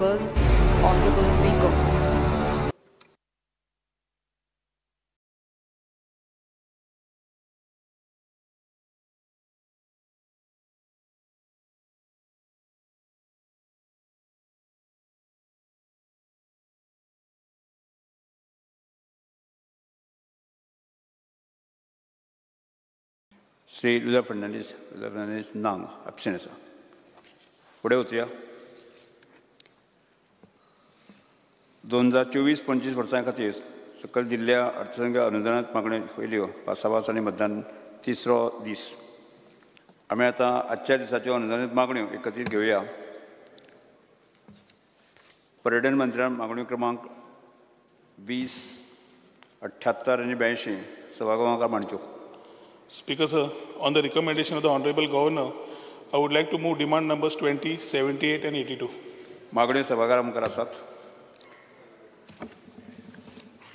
members, Honorable Speaker. Shri Lula Fernandes, Lula Fernandes ना absent आसा. फुडें वचुया. 2024-25 वर्सां खातीर सकयल दिल्ल्या अर्थसंकल्प अनुदानात मागण्यो पयल्यो पासाभास आनी मतदान तिसरो दीस. आमी आतां आजच्या दिसाच्यो अनुदानीत मागण्यो एकत्रीत घेवया. पर्यटन मंत्र्यान मागण्यो क्रमांक 20, 78 आनी 82 सभागृहाक मांडच्यो. Speaker sir, on the recommendation of the Honorable Governor, I would like to move demand numbers 20, 78 and 82. मागण्यो सभाघरा मुखार आसात.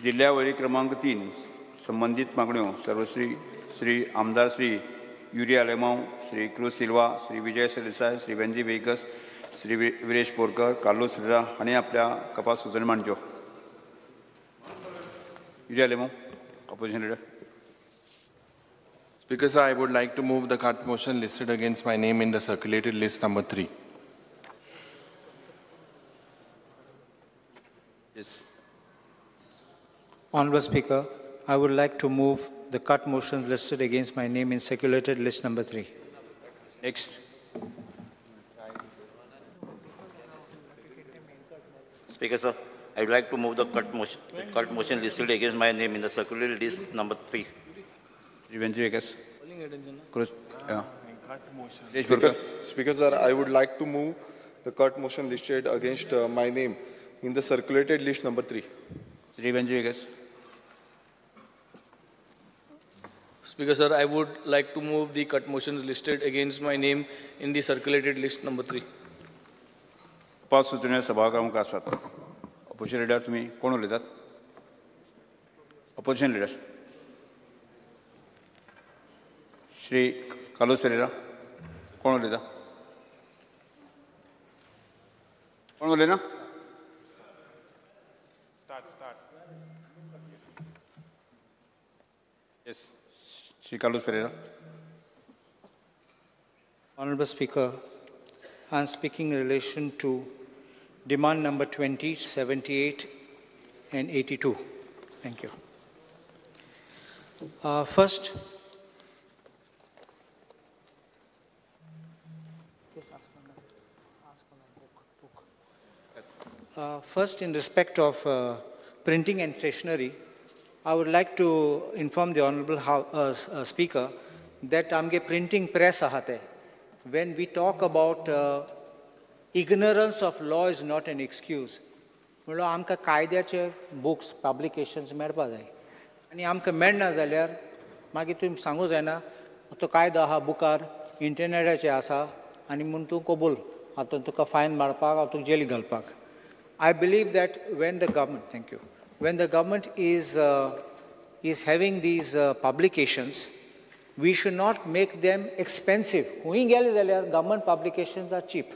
जिल्ल्या वरी क्रमांक 3 संबंदीत मागण्यो सर्वश्री श्री आमदार श्री युरी आलेमांव, श्री क्रूज सिल्वा, श्री विजय सरदेसाय, श्री वेंजी वेगस, श्री विरेश बोरकर, कार्लोस फेरेरा हांणी आपल्या कपास सुचोवणी मांडच्यो. Yuri Alemao, opposition leader. Speaker sir, I would like to move the cut motion listed against my name in the circulated list number 3. Yes. Honorable Speaker, I would like to move the cut motions listed against my name in circulated list number 3. Next. Speaker sir, I would like to move the cut motion listed against my name in the circulated list number 3. Speaker sir, I would like to move the cut motion listed against my name in the circulated list number 3. Speaker sir, I would like to move the cut motions listed against my name in the circulated list number 3. पांच सुचोवण्यो सभागृहाक आसात. Opposition leader तुमी कोण उलयतात? Opposition leader Shri Carlos Ferreira. कोण उलयता? कोण उलयना? Yes, Shri Carlos Ferreira. Honorable Speaker, I am speaking in relation to demand number 20, 78 and 82. Thank you. First, first, in respect of printing and stationery, I would like to inform the Honorable Speaker that आमगे printing press आहा. When we talk about ignorance of law is not an excuse. म्हणल्यार आमकां कायद्याचे books, publications मेळपा जाय आनी आमकां मेळना जाल्यार मागीर तुमी सांगू जायना तो कायदो आहा बुकार इंटरनेटाचेर आसा आनी म्हूण तूं कबूल आतां तुका फायन मारपाक हांव तुका जेली घालपाक. I believe that when the government, thank you, when the government is having these publications, we should not make them expensive. खंय गेले जाल्यार government publications are cheap.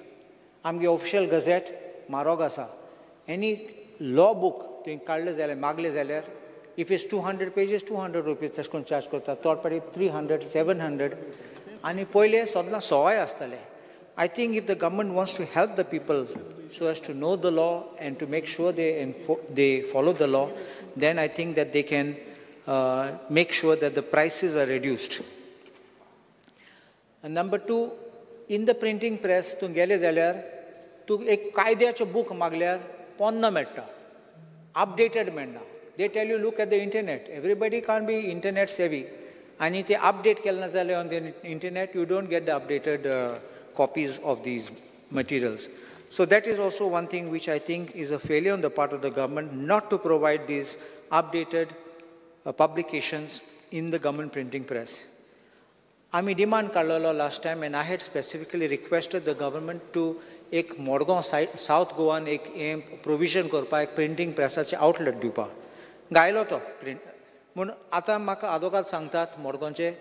आमगे ऑफिशियल गझेट म्हारग आसा. एनी लॉ बूक तुवें काडलें जाल्यार मागलें जाल्यार if it's 200 pages 200 rupees तशें करून चार्ज करता. थोडे पाटी 300, 700 आनी पयलें सदलां सवाय आसतालें. I think if the government wants to help the people so as to know the law and to make sure they follow the law, then I think that they can make sure that the prices are reduced. And number 2, in the printing press, तूं गेले जाल्यार तूं एक कायद्याचो book मागल्यार पोन्नो मेळटा, updated मेळना. They tell you look at the internet. Everybody can't be internet savvy. आनी ते अपडेट केले ना जाल्यार on the internet you don't get the updated copies of these materials. So that is also one thing which I think is a failure on the part of the government not to provide these updated publications in the government printing press. आमी demand काडलेलो last time and I had specifically requested the government to एक Madgaon side south गोवान एक हें provision करपाक एक printing प्रेसाचें outlet दिवपाक गायलो तो print. म्हूण आतां म्हाका आदोगाद सांगतात मडगांवचे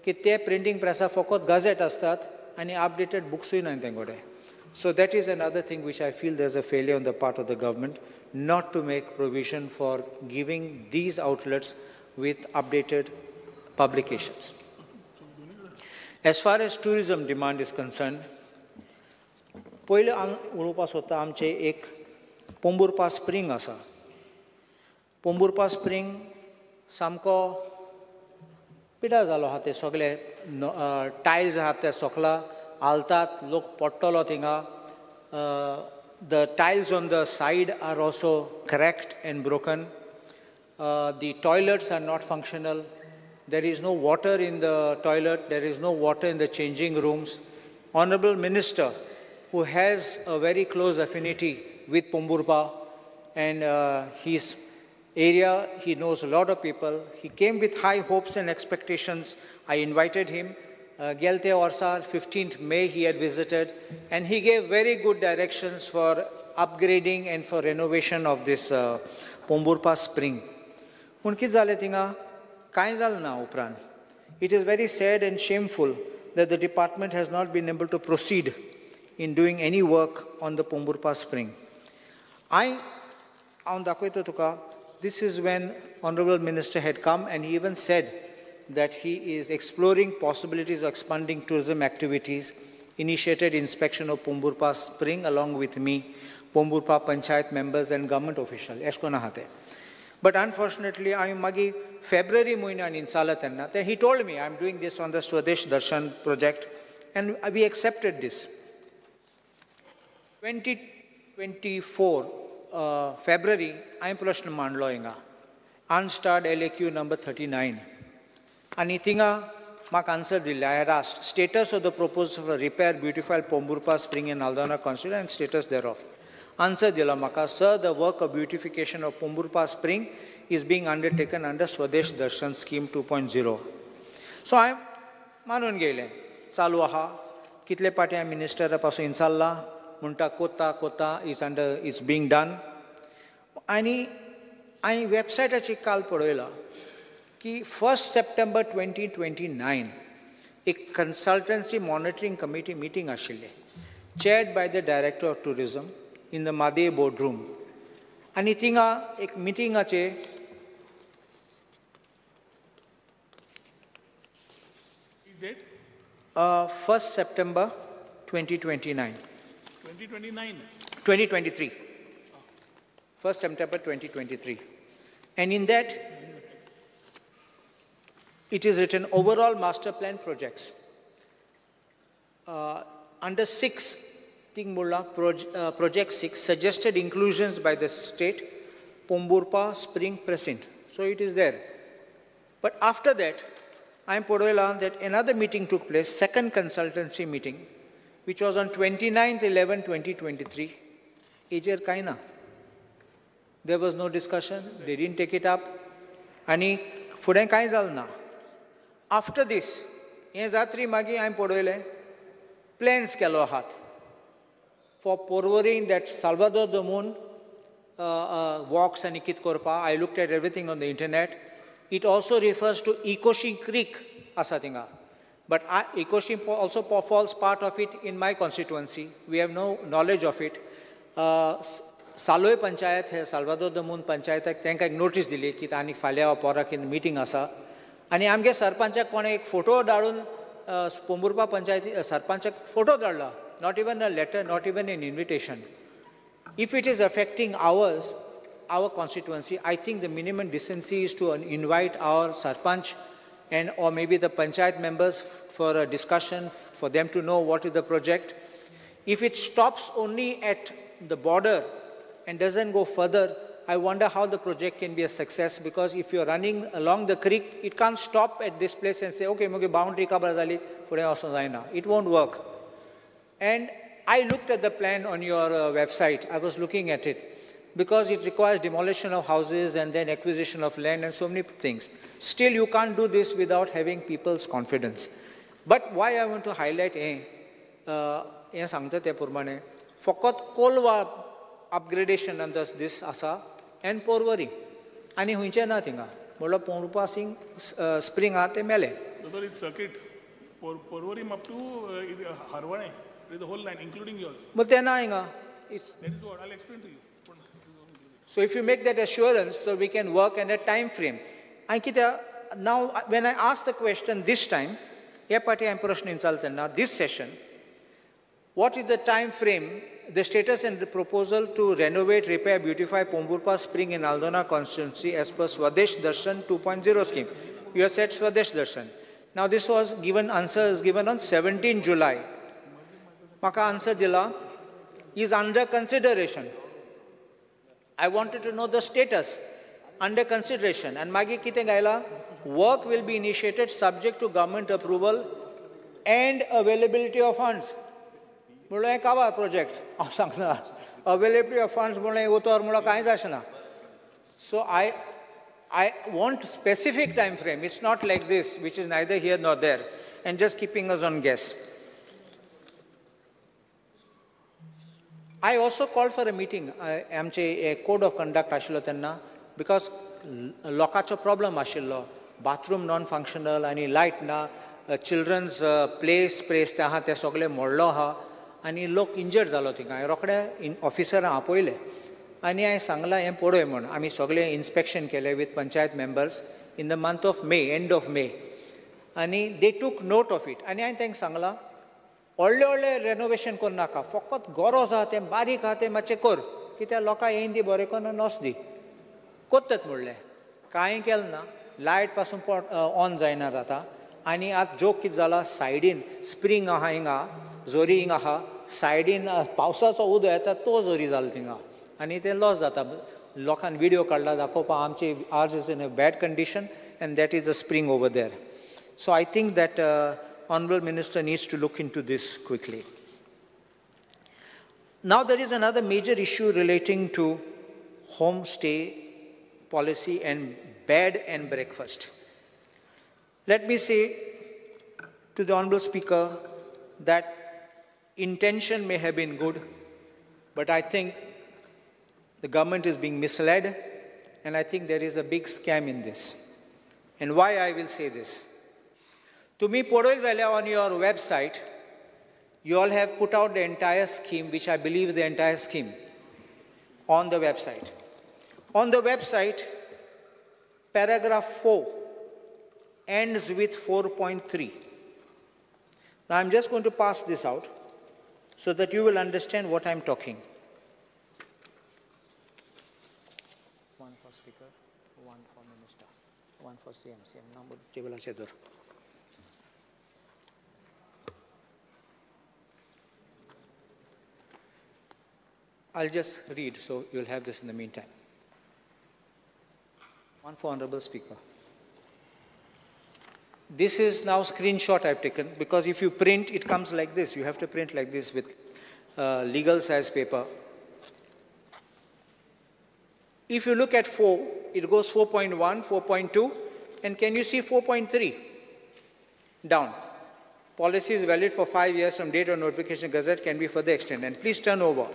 की ते प्रिंटींग प्रेसा फकत गझेट आसतात आनी अपडेटेड बुक्सूय ना तें कडेन. So that is another thing which I feel there's a failure on the part of the government, not to make provision for giving these outlets with updated publications. As far as tourism demand is concerned, पयलें उलोवपाक सोदता आमचें एक Pomburpa spring आसा. Pomburpa spring सामको पिडा जालो आहा, ते सगळे टायल्स आहात ते सोकला हालतात, लोक पडटलो थिंगा. The tiles on the side are also cracked and broken. The toilets are not functional. There is no water in the toilet. There is no water in the changing rooms. Honorable Minister, who has a very close affinity with Pomburpa and his area, he knows a lot of people. He came with high hopes and expectations. I invited him. Gelte Orsar, 15th May he had visited, and he gave very good directions for upgrading and for renovation of this Pomburpa spring. पूण कितें जालें थिंगा, कांय जालें ना उपरांत. It is very sad and shameful that the department has not been able to proceed in doing any work on the Pomburpa spring. हांव दाखयता तुका, this is when Honorable Minister had come and he even said that he is exploring possibilities of expanding tourism activities, initiated inspection of Pomburpa spring along with me, Pomburpa Panchayat members and government officials. But unfortunately, I magi February म्हयन्यान इन्साला तेन्ना, he told me, I am doing this on the Swadesh Darshan project, and we accepted this. 2024 February, हांवें प्रश्न मांडलो हिंगा, unstarred LAQ number 39. आनी थिंगा म्हाका answer दिल्लें. I had asked status of the proposal for repair beautify Pomburpa spring in Aldona constituency and status thereof. Answer दिलो म्हाका, sir, the work of beautification of Pomburpa spring is being undertaken under Swadesh Darshan scheme 2.0. So हांवें मानून घेयलें, चालू आहा. कितले पाटी हांवें मिनिस्टरा पासून इन्साल्ला म्हणटा, कोता कोता is under is being done. आनी हांवें वेबसायटाचेर काल पळयलां की 1 September 2029 एक कन्सल्टन्सी मॉनिटरींग कमिटी मिटींग आशिल्ली, chaired by the director of tourism in the Mhadei board room. आनी थिंगा एक मिटिंगाचे 1 September 2029. 2029? 2023. 1 September 2023. And in that, it is written overall master plan projects. Under 6, Tingmulla, project 6, suggested inclusions by the state, Pomburpa Spring Precinct. So it is there. But after that, I am Podoilan that another meeting took place, second consultancy meeting, which was on 29/11/2023. Ejer Kaina. There was no discussion, they didn't take it up. Ani फुडें कांय जालें ना. After this, हें जात्री मागीर हांवें पळयलें, plans केलो आहात for Porvorim that Salvador the Moon walks आनी कितें करपा. I looked at everything on the internet. It also refers to Ecoxim creek आसा थिंगा. But Ecoxim also falls part of it in my constituency. We have no knowledge of it. Saloi panchayat हे Salvador the moon पंचायताक तांकां एक notice दिली की आनी फाल्यां वा पोरा कितें मिटींग आसा. आनी आमगे सरपंचाक कोणें एक फोटो धाडून पोंबुर्पा पंचायती सरपंचाक फोटो धाडला, not even a letter, not even an invitation. If it is affecting ours, our constituency, I think the minimum decency is to invite our sarpanch and or maybe the panchayat members for a discussion, for them to know what is the project. If it stops only at the border and doesn't go further, I wonder how the project can be a success, because if you're running along the creek, it can't stop at this place and say, okay, muge boundary kabar jali, fude vasun jaina. It won't work. And I looked at the plan on your website. I was looking at it because it requires demolition of houses and then acquisition of land and so many things. Still, you can't do this without having people's confidence. But why I want to highlight हें सांगता ते प्रमाणे फकत Colva upgradation under this आसा and Porvorim आनी खंयचें ना थिंगा. म्हणल्यार पोंबुर्पा सिंग स्प्रींग आहा तें मेलें. Circuit Porvorim up to Harvalem. It is the whole line, including yours. But then that is what I'll explain to you. So if you make that assurance, so we can work in a time frame. Now, when I ask the question this time, this session, what is the time frame, the status and the proposal to renovate, repair, beautify Pomburpa Spring in Aldona constituency as per Swadesh Darshan 2.0 scheme? You have said Swadesh Darshan. Now this was given, answer is given on 17 July. Maka answer dila is under consideration. I wanted to know the status under consideration. And magi kite gaila, work will be initiated subject to government approval and availability of funds. Mullo kawa project. Availability of funds mullo utor mullo kai jashna. So I want specific time frame. It's not like this, which is neither here nor there, and just keeping us on guess. I also called for a meeting. आमचे code of conduct आशिल्लो तेन्ना, because लोकांचो problem आशिल्लो, bathroom non-functional आनी light ना, children's play space ते आहा ते सगळे मोडलो आहा आनी लोक injured जालो थिंगा. हांवें रोखडे ऑफिसरां आपयले आनी हांवें सांगलां हें पळय म्हूण. आमी सगळे इन्स्पेक्शन केलें with panchayat members in the month of May, end of May, आनी they took note of it. आनी हांवें तांकां सांगलां व्हडलें व्हडलें रेनोवेशन करनाका, फकत गरज आहा तें बारीक आहा तें मातशें कर, कित्याक लोकांक येयन दी बरें करून नोस दी. करतात म्हणलें, कांय केलें ना, लायट पासून ऑन जायना आतां. आनी आतां जोक कितें जाला, सायडीन स्प्रींग आहा हिंगा, जोरी हिंगा आहा, सायडीन पावसाचो उदक येता तो जोरी जाला थिंगा आनी तें लॉस जाता. लोकांन विडियो काडला दाखोवपा आमची ours is in a bad condition and that is the spring over there. So I think that Honorable Minister needs to look into this quickly. Now there is another major issue relating to homestay policy and bed and breakfast. Let me say to the Honorable Speaker that intention may have been good, but I think the government is being misled, and I think there is a big scam in this. And why I will say this? To me, on your website, you all have put out the entire scheme, which I believe the entire scheme, on the website. On the website, paragraph 4 ends with 4.3. Now, I'm just going to pass this out so that you will understand what I'm talking. One for Speaker, one for Minister, one for CM, CM number table. I'll just read, so you'll have this in the meantime. One for Honorable Speaker. This is now screenshot I've taken, because if you print, it comes like this. You have to print like this with legal size paper. If you look at 4, it goes 4.1, 4.2, and can you see 4.3 down? Policy is valid for 5 years from date of notification gazette, can be further extended. And please turn over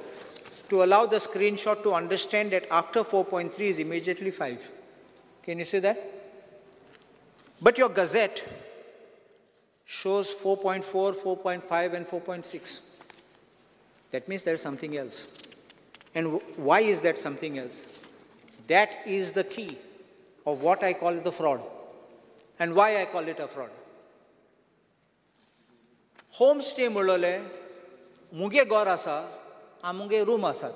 to allow the screenshot to understand that after 4.3 is immediately 5. Can you see that? But your gazette shows 4.4, 4.5, and 4.6. That means there is something else. And why is that something else? That is the key of what I call the fraud. And why I call it a fraud. Homestay mulole, muge gor asa, amunge room asat.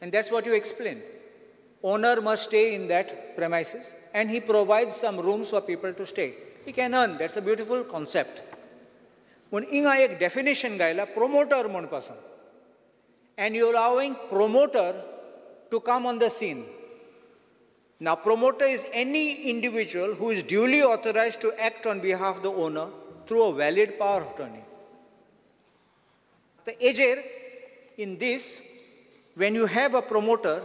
And that's what you explain. Owner must stay in that premises and he provides some rooms for people to stay. He can earn. That's a beautiful concept. When inga ek definition gaila, promoter mun pasun. And you're allowing promoter to come on the scene. Now, promoter is any individual who is duly authorized to act on behalf of the owner through a valid power of attorney. The ejer, in this, when you have a promoter,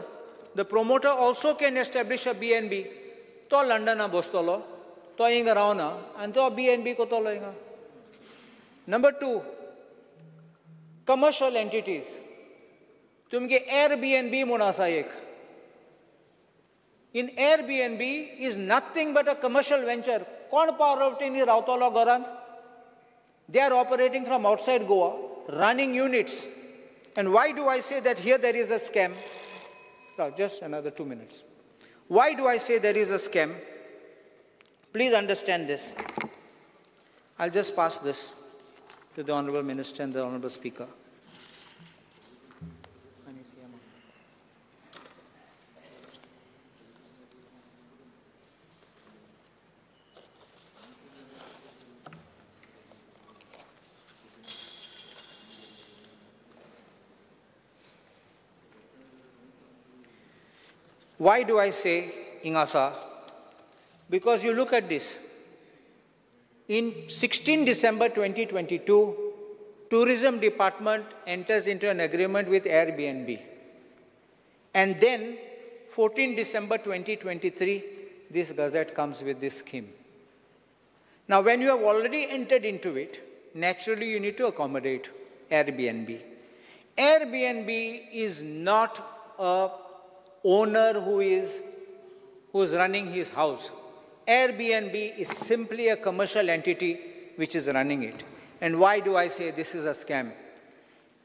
the promoter also can establish a BNB. To London a bostolo, to inga rauna, and to BNB ko tolo inga. Number two, commercial entities. Tumge Airbnb mun asa ek. In Airbnb is nothing but a commercial venture. Kon power of attorney rautolo garant? They are operating from outside Goa. running units. And why do I say that here there is a scam? Now, just another 2 minutes. Why do I say there is a scam? Please understand this. I'll just pass this to the Honorable Minister and the Honorable Speaker. Why do I say Ingasa? Because you look at this. In 16 December 2022, Tourism Department enters into an agreement with Airbnb. And then 14 December 2023, this gazette comes with this scheme. Now, when you have already entered into it, naturally you need to accommodate Airbnb. Airbnb is not a owner who is running his house. Airbnb is simply a commercial entity which is running it. And why do I say this is a scam?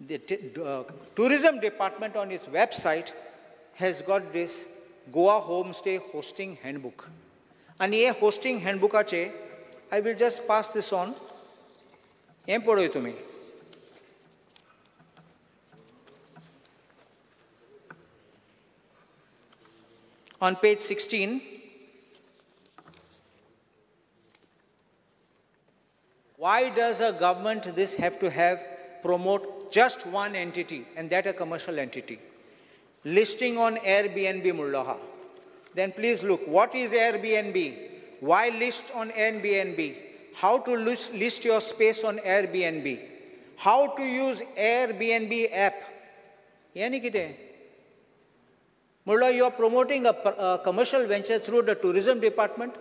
The tourism department on its website has got this Goa Homestay Hosting Handbook. And this hosting handbook, I will just pass this on. Hem पळय तुमी. On page 16, why does a government this have to have promote just one entity, and that a commercial entity? Listing on Airbnb mullaha. Then please look, what is Airbnb? Why list on Airbnb? How to list your space on Airbnb? How to use Airbnb app? Yani kite? Mullah, you are promoting a commercial venture through the tourism department.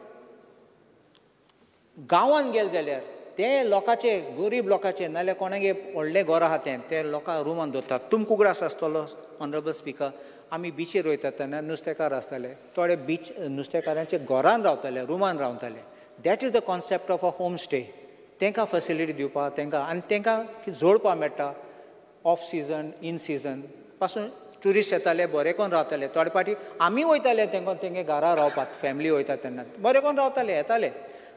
गांवान गेले जाल्यार ते लोकांचे गरीब लोकांचे नाल्यार कोणागे व्हडले घर आहा ते ते लोकां रुमान दवरतात. तुमकां उगडास आसतलो ऑनरेबल स्पीकर, आमी बिचीर वयतात तेन्ना नुस्तेकार आसताले, थोडे बीच नुस्तेकारांचे घरान रावताले, रुमान रावताले. That is the concept of a home stay. तांकां फॅसिलिटी दिवपाक तांकां आनी तांकां जोडपाक मेळटा ऑफ सिजन इन सिजन पासून. ट्युरिस्ट येताले बरे कोण रावताले, थोडे पाटी आमी वयताले तांकां तेंगे घरा रावपाक, फॅमिली वयता तेन्ना बरे कोण रावताले येताले.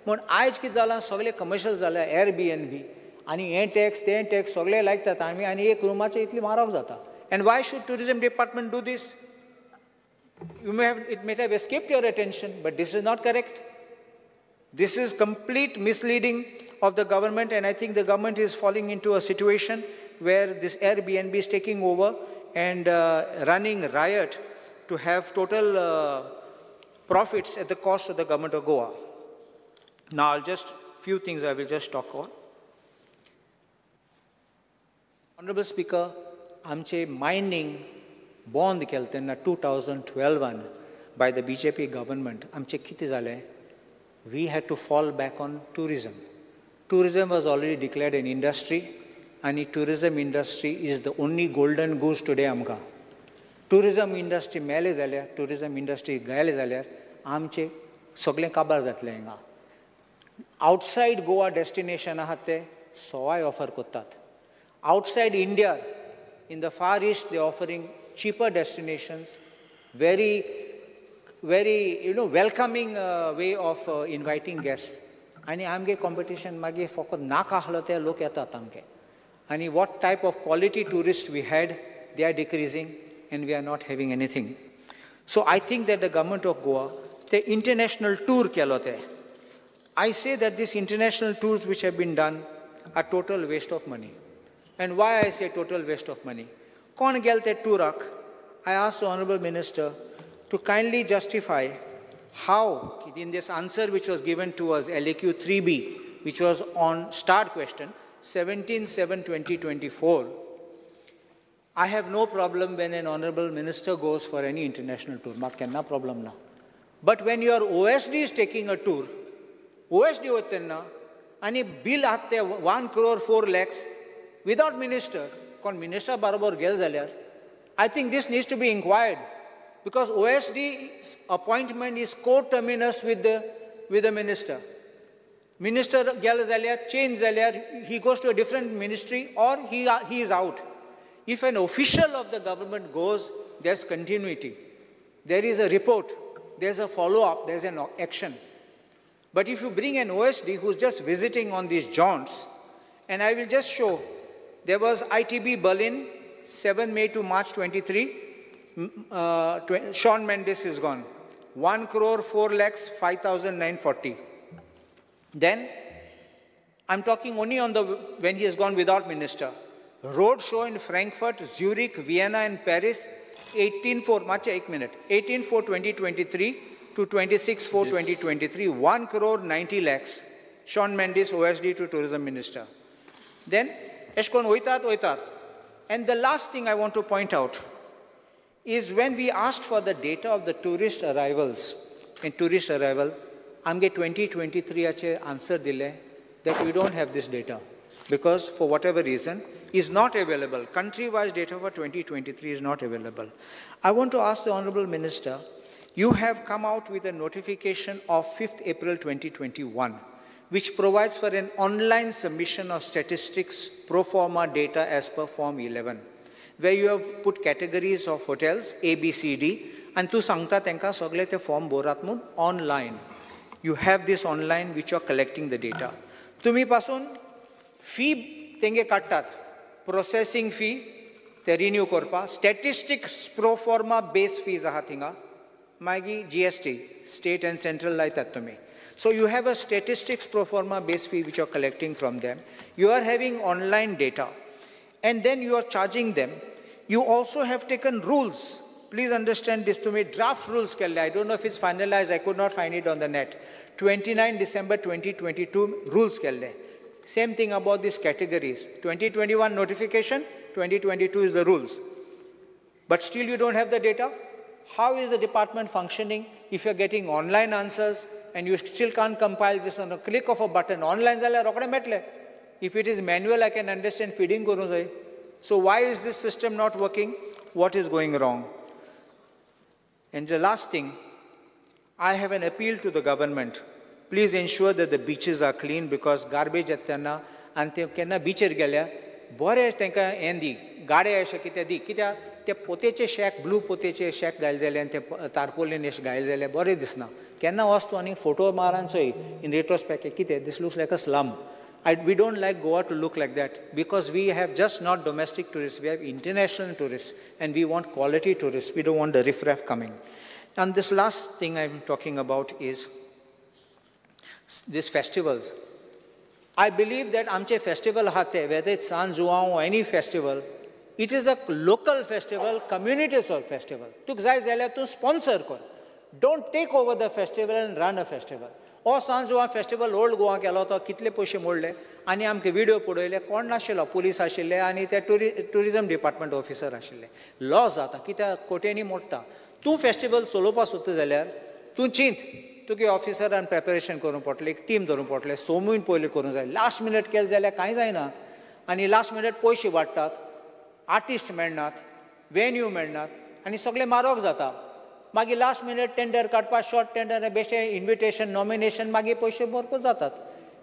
म्हूण आयज कितें जालां सगळें कमर्शियल जालां एअरबीएनबी आनी हें टॅक्स तें टॅक्स सगळें लायतात आमी आनी एक रुमाचें इतली म्हारग जाता. And why should tourism department do this? You may have, it may have escaped your attention, but this is not correct. This is complete misleading of the government, and I think the government is falling into a situation where this Airbnb is taking over and running riot to have total profits at the cost of the government of Goa. Now, I'll just, few things I will just talk on. Honorable Speaker, आमचे mining बंद केलें तेन्ना 2012 by the BJP government, आमचें कितें जालें, we had to fall back on tourism. Tourism was already declared an industry, आनी tourism industry is the only golden goose today आमकां. Tourism industry मेले जाल्यार, टुरिजम इंडस्ट्री गेले जाल्यार आमचें सगळें काबार जातलें हिंगा. आउटसायड गोवा डेस्टिनेशन आहात ते सवाय ऑफर करतात. Outside India, in the far east, they offering cheaper destinations, very very you know welcoming way of inviting guest. आनी आमगे कॉम्पिटिशन मागीर फकत नाका आसलो ते लोक येतात आमगे. आनी what type of quality tourist we had, they are decreasing and we are not having anything. So I think that the government of Goa, ते इंटरनॅशनल टूर केलो ते. I say that these international tours which have been done are total waste of money. And why I say total waste of money? Kon gel te tourak, I asked the Honorable Minister to kindly justify how, in this answer which was given to us, LAQ 3B, which was on starred question, 17/7/2024, I have no problem when an Honorable Minister goes for any international tour. Mat kenna problem na. But when your OSD is taking a tour, OSD वता तेन्ना आनी bill आहात ते 1 crore 4 lakhs without minister, कोण minister बरोबर गेले जाल्यार I think this needs to be inquired, because OSD's appointment is co-terminus with the minister. Minister गेलो जाल्यार, change जाल्यार, he goes to a different ministry or he is out. If an official of the government goes, there's continuity. There is a report, there's a follow-up, there's an action. But if you bring an OSD who's just visiting on these jaunts, and I will just show, there was ITB Berlin, 7 May to March 23, Sean Mendes is gone. 1,04,05,940. Then, I'm talking only on the, when he has gone without minister. Road show in Frankfurt, Zurich, Vienna and Paris, 18/4/2023 to 26/4/2023, 1,90,00,000. Sean Mendes, OSD to Tourism Minister. Then, Eshkon oitat oitat. And the last thing I want to point out is when we asked for the data of the tourist arrivals, in tourist arrival, आमगे 2023 answer dile that we don't have this data because for whatever reason is not available. Country-wise data for 2023 is not available. I want to ask the Honorable Minister, you have come out with a notification of 5th April 2021, which provides for an online submission of statistics pro forma data as per Form 11, where you have put categories of hotels, A, B, C, D, and tu sangta tenka sogle te form borat mun online. You have this online which you are collecting the data. Tumi pasun fee tenge kattat, processing fee, te renew korpa, statistics pro forma base fees aha thinga, magi GST, state and central laitat tumi. So you have a statistics pro forma base fee which you are collecting from them. You are having online data and then you are charging them. You also have taken rules. Please understand this to me, draft rules, I don't know if it's finalized, I could not find it on the net. 29 December 2022 rules. Same thing about these categories. 2021 notification, 2022 is the rules. But still you don't have the data. How is the department functioning if you're getting online answers and you still can't compile this on a click of a button? Online, if it is manual, I can understand feeding. So why is this system not working? What is going wrong? And the last thing, I have an appeal to the government. Please ensure that the beaches are clean because garbage atana and te kenna beacher gelya bore tenka endi gade ashe kite di kitya te poteche shack blue poteche shack gail jale and te tarpaulin esh gail jale bore disna kenna vastu ani photo maran choi in retrospect kite this looks like a slum. We don't like Goa to look like that because we have just not domestic tourists, we have international tourists and we want quality tourists. We don't want the riffraff coming. And this last thing I'm talking about is these festivals. I believe that Amche festival hate, whether it's San Juan or any festival, it is a local festival, community festival. Tuk zai zale tu sponsor kor. Don't take over the festival and run a festival. O San Juan festival old Goa केलो तो कितले पयशे मोडले आनी आमकां video पळयले कोण नाशिल्लो पुलीस आशिल्ले आनी ते टुरिजम डिपार्टमेंट ऑफिसर आशिल्ले. लॉस जाता कित्याक कोट्यांनी मोडटा. तूं फेस्टिवल चलोवपाक सोदता जाल्यार तूं चिंत तुगे ऑफिसरान प्रेपरेशन करूंक पडटलें, एक टीम धरूंक पडटलें, 6 म्हयने पयलीं करूंक जाय. लास्ट मिनट केलें जाल्यार कांय जायना आनी लास्ट मिनट पयशे वाडटात, आर्टिस्ट मेळनात, वेन्यू मेळनात आनी सगळें म्हारग जाता. मागीर लास्ट मिनट टेंडर काडपाक शॉर्ट टेंडर बेश्टे इन्विटेशन नॉमिनेशन मागीर पयशे भरपूर जातात.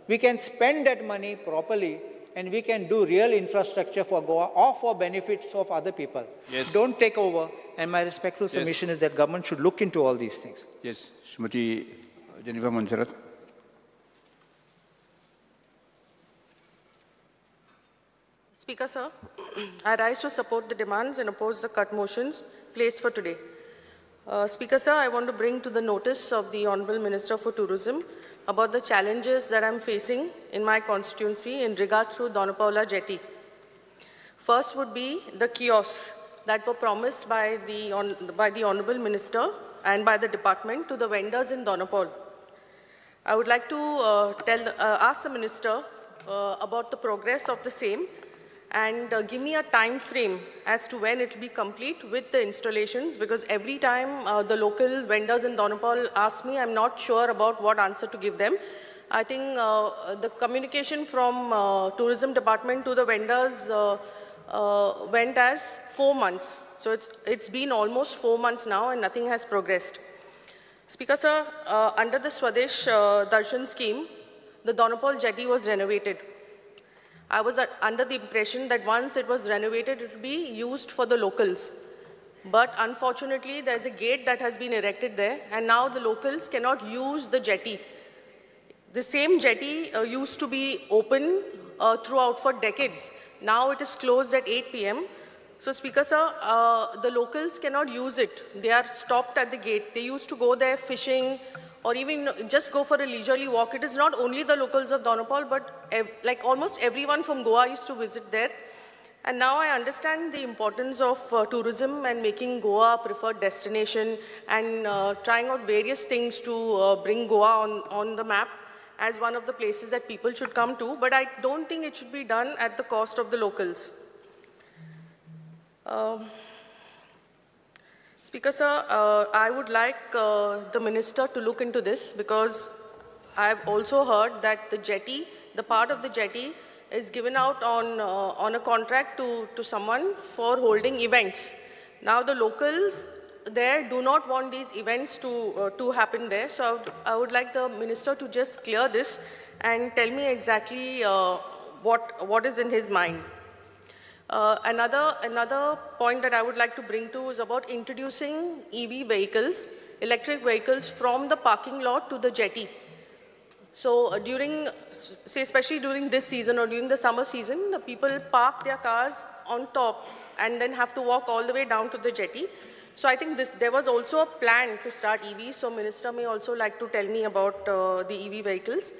We can spend that money properly and we can do real infrastructure for Goa or for benefits of other people. Yes. Don't take over. And my respectful submission is that government should look into all these things. Yes, Shrimati Jennifer Monserrate. Speaker, sir, I rise to support the demands and oppose the cut motions placed for today. Speaker, sir, I want to bring to the notice of the Honorable Minister for Tourism about the challenges that I'm facing in my constituency in regard to Dona Paula Jetty. First would be the kiosks that were promised by the Honorable Minister and by the department to the vendors in Dona Paula. I would like to ask the Minister about the progress of the same and give me a time frame as to when it will be complete with the installations, because every time the local vendors in Dona Paula ask me, I'm not sure about what answer to give them. I think the communication from tourism department to the vendors went as 4 months. So it's been almost 4 months now and nothing has progressed. Speaker sir, under the Swadesh Darshan scheme, the Dona Paula jetty was renovated. I was under the impression that once it was renovated, it would be used for the locals. But unfortunately, there's a gate that has been erected there, and now the locals cannot use the jetty. The same jetty used to be open throughout for decades. Now it is closed at 8 p.m. So, Speaker sir, the locals cannot use it. They are stopped at the gate. They used to go there fishing or even just go for a leisurely walk. It is not only the locals of Dona Paula, but like almost everyone from Goa used to visit there. And now I understand the importance of tourism and making Goa a preferred destination and trying out various things to bring Goa on the map as one of the places that people should come to. But I don't think it should be done at the cost of the locals. Speaker sir, I would like the minister to look into this, because I've also heard that the jetty, the part of the jetty, is given out on a contract to someone for holding events. Now the locals there do not want these events to happen there. So I would like the minister to just clear this and tell me exactly what is in his mind. Another point that I would like to bring to is about introducing EV vehicles, electric vehicles, from the parking lot to the jetty. So during, say especially during this season or during the summer season, the people park their cars on top and then have to walk all the way down to the jetty. So I think there was also a plan to start EVs, so Minister may also like to tell me about the EV vehicles.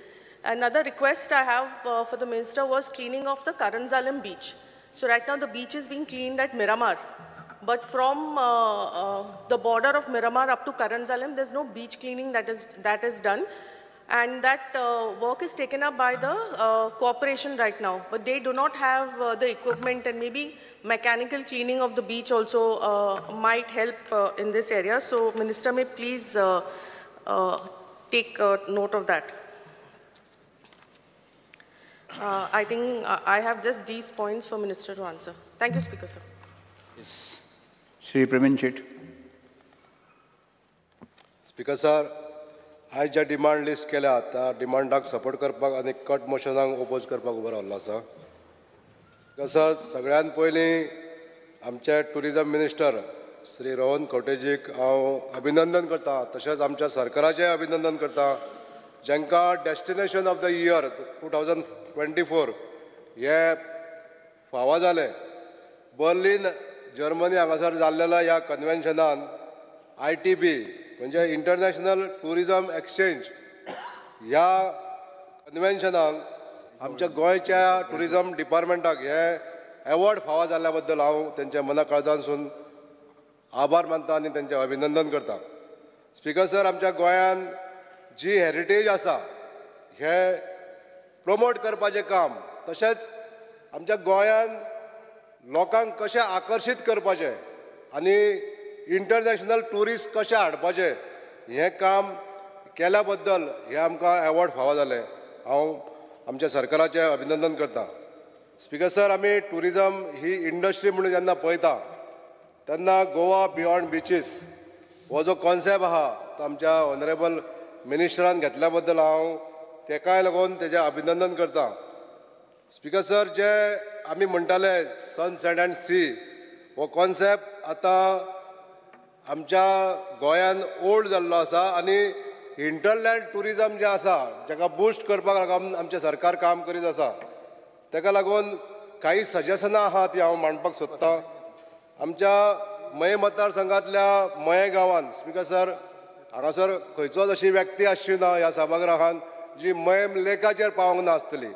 Another request I have for the Minister was cleaning of the Karanzalim beach. So right now the beach is being cleaned at Miramar, but from the border of Miramar up to Karanzalim, there's no beach cleaning that is done. And that work is taken up by the corporation right now, but they do not have the equipment, and maybe mechanical cleaning of the beach also might help in this area. So Minister may please take note of that. I think I have just these points for Minister to answer. Thank you, Speaker sir. Yes. Shri Praveen Shet. Speaker sir, आयज ज्या demand list केल्या त्या डिमांडाक support करपाक आनी cut मोशनाक oppose करपाक उबो रावल्लो आसा. Sir, सगळ्यान पयलीं आमचे टुरिजम मिनिस्टर श्री रोहन खंवटेजीक हांव अभिनंदन करता, तशेंच आमच्या सरकाराचें अभिनंदन करता, जांकां destination of the year 2024 हें फावो जालें. बर्लीन जर्मनी हांगासर जाल्लेल्या ह्या कन्वेन्शनान ITB म्हणजे इंटरनॅशनल टुरिजम एक्सचेंज ह्या कन्वेन्शनाक आमच्या गोंयच्या टुरिजम डिपार्टमेंटाक हे एवॉर्ड फावो जाल्ल्या बद्दल हांव तेंच्या मना काळजांसून आभार मानता आनी तेंचें अभिनंदन करता. स्पीकर सर, आमच्या गोंयान जी हेरिटेज आसा हे प्रमोट करपाचें काम, तशेंच आमच्या गोंयान लोकांक कशें आकर्शीत करपाचें आनी इंटरनॅशनल ट्युरिस्ट कशें हाडपाचें हें काम केल्या बद्दल हें आमकां एवॉर्ड फावो जालें. हांव आमच्या सरकाराचें अभिनंदन करता. स्पीकर सर, आमी ट्युरिजम ही इंडस्ट्री म्हणून जेन्ना पळयता तेन्ना गोवा बियॉन्ड बिचीस हो जो कॉन्सेप्ट आहा तो आमच्या ऑनरेबल मिनिस्टरान घेतल्या बद्दल हांव तेकाय लागून तेजें अभिनंदन करता. स्पीकर सर, जे आमी म्हणटाले सन सँड अँड सी हो कॉन्सेप्ट आतां आमच्या गोंयान ओल्ड जाल्लो आसा आनी हिंटरलँड ट्युरिजम जें आसा जाका बुस्ट करपाक लागून आमचें सरकार काम करीत आसा, ताका लागून कांय सजेशनां आहा ती हांव मांडपाक सोदतां. आमच्या मये मतदारसंघांतल्या मये गांवान स्पीकर सर, हांगासर खंयचोच अशी व्यक्ती आसची ना ह्या सभागृहान जी मयेम लेकाचेर पावोंक ना आसतली.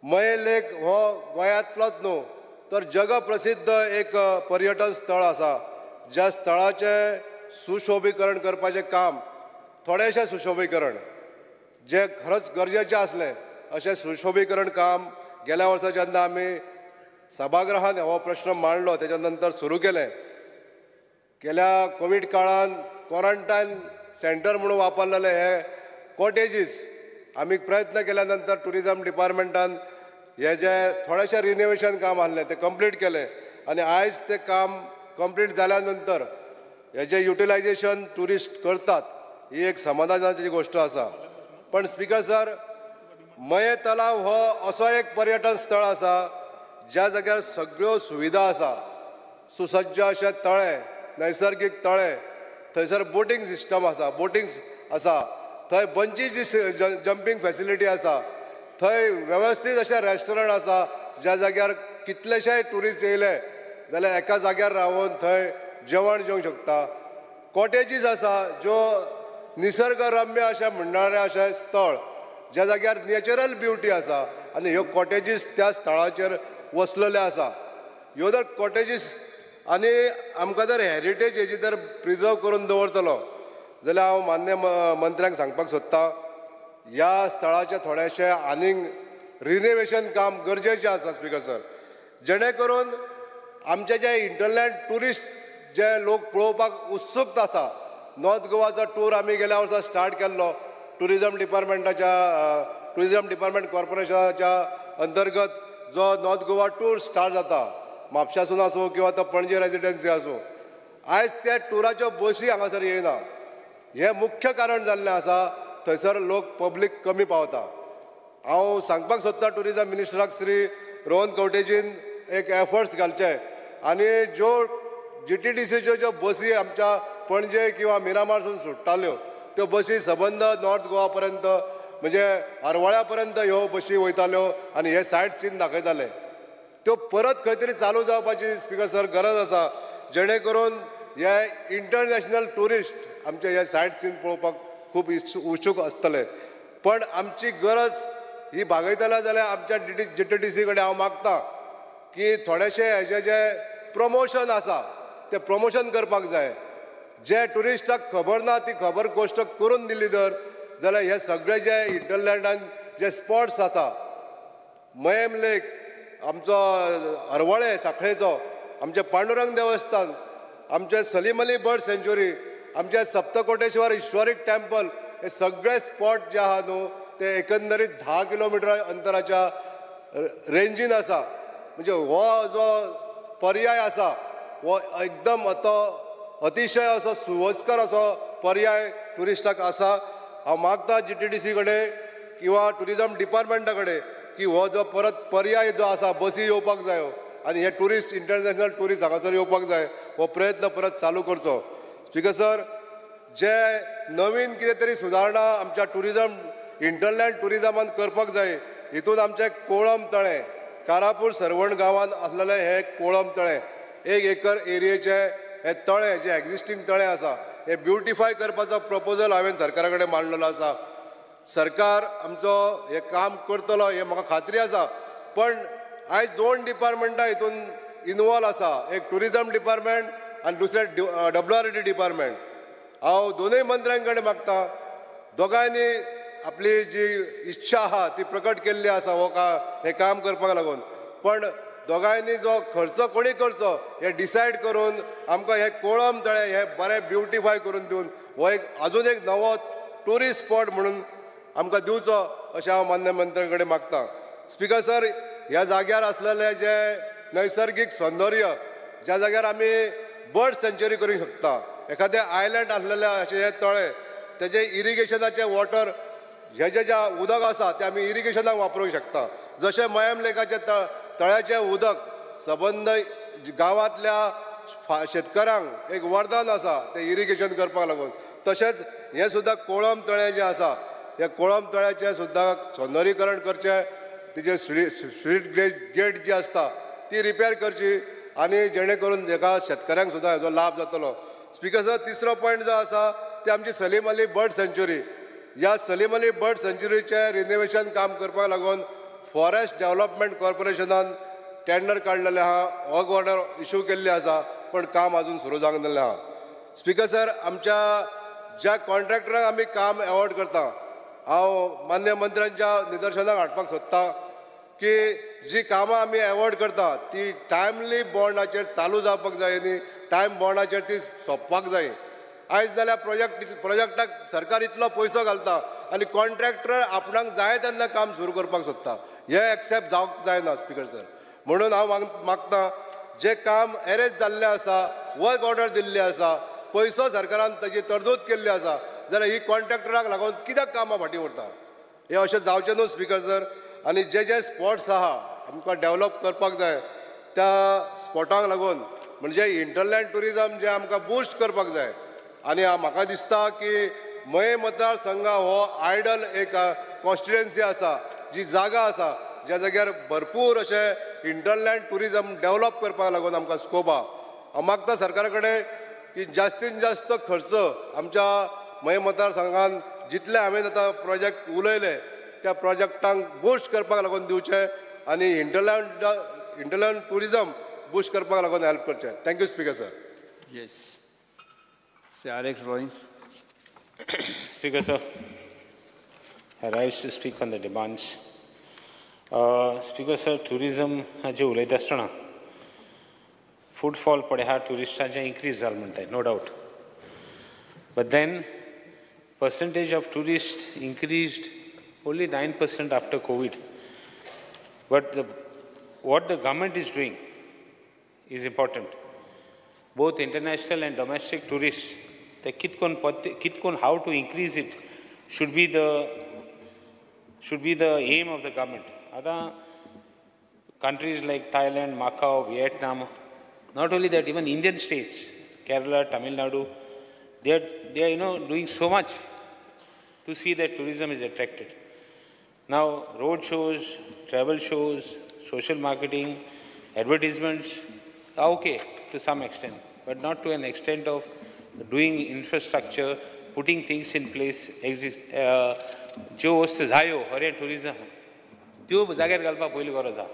मये लेक हो गोंयांतलोच न्हू तर जग प्रसिद्ध एक पर्यटन स्थळ आसा, ज्या स्थळाचें सुशोभीकरण करपाचें काम, थोडेशें सुशोभीकरण जें खरंच गरजेचें आसलें अशें सुशोभीकरण काम गेल्या वर्सा जेन्ना आमी सभागृहान हो प्रश्न मांडलो तेच्या नंतर सुरू केलें. गेल्या कोवीड काळान क्वॉरंटायन सेंटर म्हणून वापरलेले हे कॉटेजीस आमी प्रयत्न केल्या नंतर ट्युरिजम डिपार्टमेंटान हे जे थोडेशें रिनोवेशन काम आसलें तें कंप्लीट केलें आनी आयज तें काम कंप्लीट जाल्या नंतर हेजें युटिलायजेशन ट्युरिस्ट करतात ही एक समाधानाची गोश्ट आसा. पण स्पीकर सर, मये तलाव हो असो एक पर्यटन स्थळ आसा ज्या जाग्यार सगळ्यो सुविधा आसा, सुसज्ज अशें तळें, नैसर्गीक तळें, थंयसर बोटींग सिस्टम आसा, बोटींग आसा, थंय बंजी जंपींग फॅसिलिटी आसा, थंय वेवस्थीत अशें रेस्टॉरंट आसा ज्या जाग्यार कितलेशे ट्युरिस्ट येयले जाल्यार एका जाग्यार रावन थंय जेवण जेवंक शकता. कॉटेजीस आसा ज्यो निसर्गरम्य अशें म्हणणारें अशें स्थळ ज्या जाग्यार नॅचरल ब्युटी आसा आनी ह्यो कॉटेजीस त्या स्थळाचेर वसलेल्यो आसा. ह्यो जर कॉटेजीस आनी आमकां जर हेरिटेज हेजी जर प्रिजर्व करून दवरतलो जाल्यार हांव मान्य मंत्र्यांक सांगपाक सोदतां ह्या स्थळाचें थोडेशें आनीक रिनोवेशन काम गरजेचें आसा स्पीकर सर, जेणे करून आमचे जे इंटरलँड ट्युरिस्ट जे लोक पळोवपाक उत्सूक आसा. नॉर्थ गोवाचो टूर आमी गेल्या वर्सा स्टार्ट केल्लो ट्युरिजम डिपार्टमेंट कॉर्पोरेशनाच्या अंतर्गत जो नॉर्थ गोवा टूर स्टार्ट जाता म्हापशासून आसूं किंवा तो पणजे रेजिडेन्सी आसूं, आयज त्या टुराच्यो बसी हांगासर येयना. हें मुख्य कारण जाल्लें आसा थंयसर लोक पब्लीक कमी पावता. हांव सांगपाक सोदतां ट्युरिजम मिनिस्टराक श्री रोहन कवटेजीन एक एफर्ट्स घालचे आनी ज्यो GTDCच्यो ज्यो बसी आमच्या पणजे किंवा मिरामारसून सुट्टाल्यो त्यो बसी सबंद नॉर्थ गोवा पर्यंत म्हणजे हरवळ्या पर्यंत ह्यो बसी वयताल्यो आनी हे सायट सीन दाखयताले. त्यो परत खंय तरी चालू जावपाची स्पीकर सर गरज आसा, जेणे करून हे इंटरनॅशनल ट्युरिस्ट आमचे हे सायट सीन पळोवपाक खूब उत्सूक आसतले. पण आमची गरज ही भागयतले जाल्यार आमच्या GTDC कडेन हांव मागता की थोडेशे हेजे जे प्रमोशन आसा ते प्रमोशन करपाक जाय. जे ट्युरिस्टाक खबर ना ती खबर गोश्ट करून दिली जर जाल्यार हे सगळे जे इंटरलँडान जे स्पॉट्स आसा, मयेम लेक, आमचो हरवळे साखळेचो, आमचें पांडुरंग देवस्थान, आमचें सलीम अली बर्ड सँच्युरी, आमचें सप्तकोटेश्वर हिस्टॉरीक टेम्पल, हे सगळे स्पॉट जे आहा न्हू ते एकंदरीत 10 किलोमिटर अंतराच्या रेंजीन आसा. म्हणजे हो जो पर्याय आसा हो एकदम तो अतिशय असो सुवस्कर असो पर्याय ट्युरिस्टाक आसा. हांव मागता GTDC कडेन किंवा ट्युरिजम डिपार्टमेंटा कडेन की हो जो परत पर्याय जो आसा बसी येवपाक जायो आनी हे ट्युरिस्ट इंटरनॅशनल ट्युरिस्ट हांगासर येवपाक जाय, हो प्रयत्न परत चालू करचो. स्पीकर सर, जे नवीन कितें तरी सुदारणा आमच्या ट्युरिजम इंटरलँड ट्युरिजमान करपाक जाय. हितून आमचें कोळम तळें, कारापूर सर्वण गांवांत आसलेलें हें कोळम तळें 1 एकर एरियेचें हें तळें जें एग्जिस्टींग तळें आसा हें ब्युटिफाय करपाचो प्रपोजल हांवें सरकारा कडेन मांडलेलो आसा. सरकार आमचो हें काम करतलो हें म्हाका खात्री आसा. पण आयज 2 डिपार्टमेंटां हितून इनवॉल्व आसा, एक ट्युरिजम डिपार्टमेंट आनी दुसरें WRD department. हांव दोनूय मंत्र्यां कडेन मागता दोगांयनी आपली जी इच्छा आहा ती प्रकट केल्ली आसा हो हें काम करपाक लागून, पण दोगांयनी जो खर्च कोणी करचो हें डिसायड करून आमकां हें कोळम तळें हें बरें ब्युटिफाय करून दिवन हो एक अजून एक नवो ट्युरिस्ट स्पॉट म्हणून आमकां दिवचो अशें हांव मान्य मंत्र्यां कडेन मागता. स्पीकर सर, ह्या जाग्यार आसलेलें जें नैसर्गीक सौंदर्य ज्या जाग्यार आमी बर्ड सँच्युरी करूंक शकता, एखादें आयलँड आसलेलें अशें हें तळें, तेजें इरिगेशनाचें वॉटर हेजें जें उदक आसा तें आमी इरिगेशनाक वापरूंक शकता. जशें मयेम लेकाचें तळ्याचें उदक सबंद गांवांतल्या शेतकारांक एक वरदान आसा तें इरिगेशन करपाक लागून, तशेंच हें सुद्दां कोळम तळें जें आसा ह्या कोळम तळ्याचें सुद्दां सौंदर्यीकरण करचें, तिजें स्ट्रीट गेट जी आसता ती रिपेर करची आनी जेणे करून हेका शेतकऱ्यांक सुद्दां हेजो लाभ जातलो. स्पीकर सर, तिसरो पॉयंट जो आसा ते आमची सलीम अली बर्ड सँच्युरी. ह्या सलीम अली बर्ड सँच्युरीचें रिनोवेशन काम करपाक लागून फॉरेस्ट डेव्हलपमेंट कॉर्पोरेशनान टेंडर काडलेलें आहा, वर्क ऑर्डर इशू केल्ली आसा, पण काम अजून सुरू जावंक नासलें आहा. स्पीकर सर, आमच्या ज्या कॉन्ट्रॅक्टरांक आमी काम एवॉर्ड करता, हांव मान्य मंत्र्यांच्या निदर्शनाक हाडपाक सोदतां की जी कामां आमी एवॉर्ड करता ती टायमली बॉन्डाचेर चालू जावपाक जाय न्ही, टायम बॉन्डाचेर ती सोंपपाक जाय. आयज जाल्यार प्रोजेक्टाक सरकार इतलो पयसो घालता आनी कॉन्ट्रॅक्टर आपणाक जाय तेन्ना काम सुरू करपाक सोदता, हें एक्सेप्ट जावंक जायना स्पीकर सर. म्हणून हांव मागता जे काम एरेज जाल्लें आसा, वर्क ऑर्डर दिल्ली आसा, पयसो सरकारान ताजी तरतूद केल्ली आसा, जाल्यार ही कॉन्ट्रॅक्टराक लागून कित्याक कामां फाटीं उरता? हें अशें जावचें न्हू स्पीकर सर. आनी जे जे स्पॉट्स आहा आमकां डेवलप करपाक जाय त्या स्पॉटांक लागून म्हणजे हिंटरलँड ट्युरिजम जें आमकां बूस्ट करपाक जाय. आनी म्हाका दिसता की मये मतदारसंघ हो आयडल एक कॉन्स्टिट्युएन्सी आसा, जी जागा आसा ज्या जाग्यार भरपूर अशें हिंटरलँड ट्युरिजम डेवलप करपाक लागून आमकां स्कोप आहा. हांव मागता सरकारा कडेन की जास्तीन जास्त खर्च आमच्या मये मतदारसंघान जितले हांवें आतां प्रोजेक्ट उलयले त्या प्रोजेक्टांक बूस्ट करपाक लागून दिवचें आनी हिंटरलँड ट्युरिजम बूस्ट करपाक लागून हेल्प करचें. Thank you speaker sir. Yes, Shri Alex Lawrence. Speaker sir, I rise to speak on the demands. Speaker sir, tourism हाचेर उलयता आसतना फुटफॉल पळय आहा ट्युरिस्टांचे इन्क्रीज जाल म्हणटाय, no doubt. But then percentage of tourist increased only 9% after COVID. But what the government is doing is important. Both international and domestic tourists, the kitkon how to increase it should be the aim of the government. Other countries like Thailand, Macau, Vietnam, not only that, even Indian states, Kerala, Tamil Nadu, they are doing so much to see that tourism is attracted. Now, road shows, travel shows, social marketing, advertisements are okay to some extent, but not to an extent of doing infrastructure, putting things in place. ज्यो वस्तू जायो हरे tourism त्यो जाग्यार घालपाक पयली गरज आहा.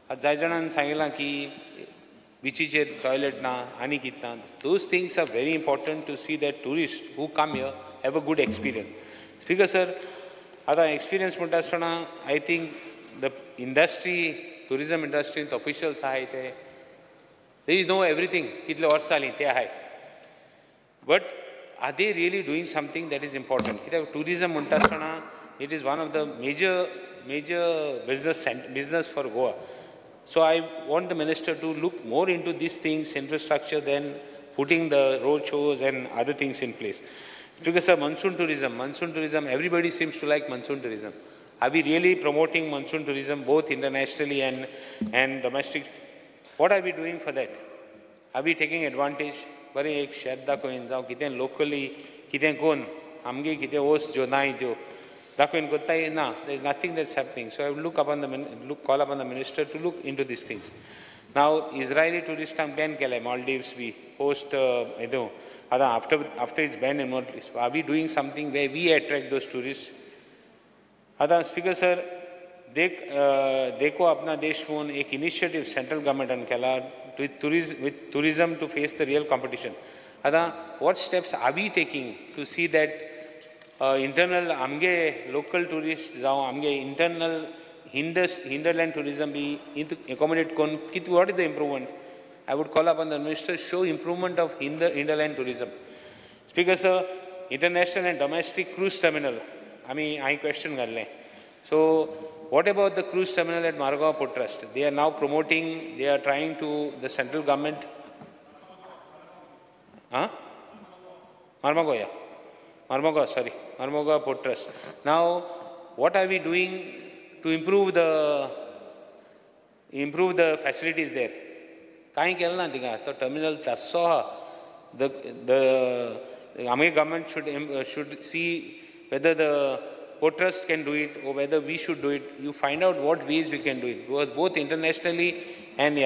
आतां जाय जाणान सांगिलां की बिचीचेर टॉयलेट ना आनी कितें ना. Those things are very important to see that tourist who come here have a good experience. Speaker sir, आतां एक्सपिरियन्स म्हणटा आसतना I think the industry, tourism इंडस्ट्रींत ऑफिशियल्स आहाय ते they know everything, कितले वर्सां जालीं ते आहाय. But are they really doing something that is important? कित्याक टुरिजम म्हणटा आसतना it is one of the major business for Goa. So I want the minister to look more into these things, infrastructure, than putting the road shows and other things in place. Because sir, monsoon tourism, everybody seems to like monsoon tourism. Are we really promoting monsoon tourism both internationally and domestic? What are we doing for that? Are we taking advantage? बरें एक शेत दाखोवन जावं कितें locally कितें कोन्न आमगे कितें वस्त ज्यो नाय त्यो दाखोवन कोत्ताय ना. There is nothing that's happening. So I would call upon the minister to look into these things. Now Israeli टुरिस्टांक ban केलें Maldives B post हेतून. आतां after it's ban in Maldives, are we doing something way we attract those tourist? आतां speaker sir, देखो अपना देश म्हणून एक initiative central गव्हर्मेंटान केला with tourism to face the real competition. आतां what steps are we taking to see that internal आमगे local tourist जावं आमगे इंटरनल हिंडरलँड ट्युरिजम बी एकोमोडेट करून कितें, what is the improvement? I would call upon the minister show improvement of hinterland tourism. Speaker sir, international and domestic cruise terminal आमी हांवें question घाल्लें. So what about the cruise terminal at Margao Port Trust? They are now promoting, they are trying to, the central government. Huh? Marmagao, yeah. Marmagao, sorry. Marmagao Port Trust. Now, what are we doing to improve the facilities there? कांय केलें ना थिंगा, तो terminal जास्तसो आहा. The आमगे government should see whether the Port Trust can do it or whether we should do it. You find out what ways we can do it, because both internationally and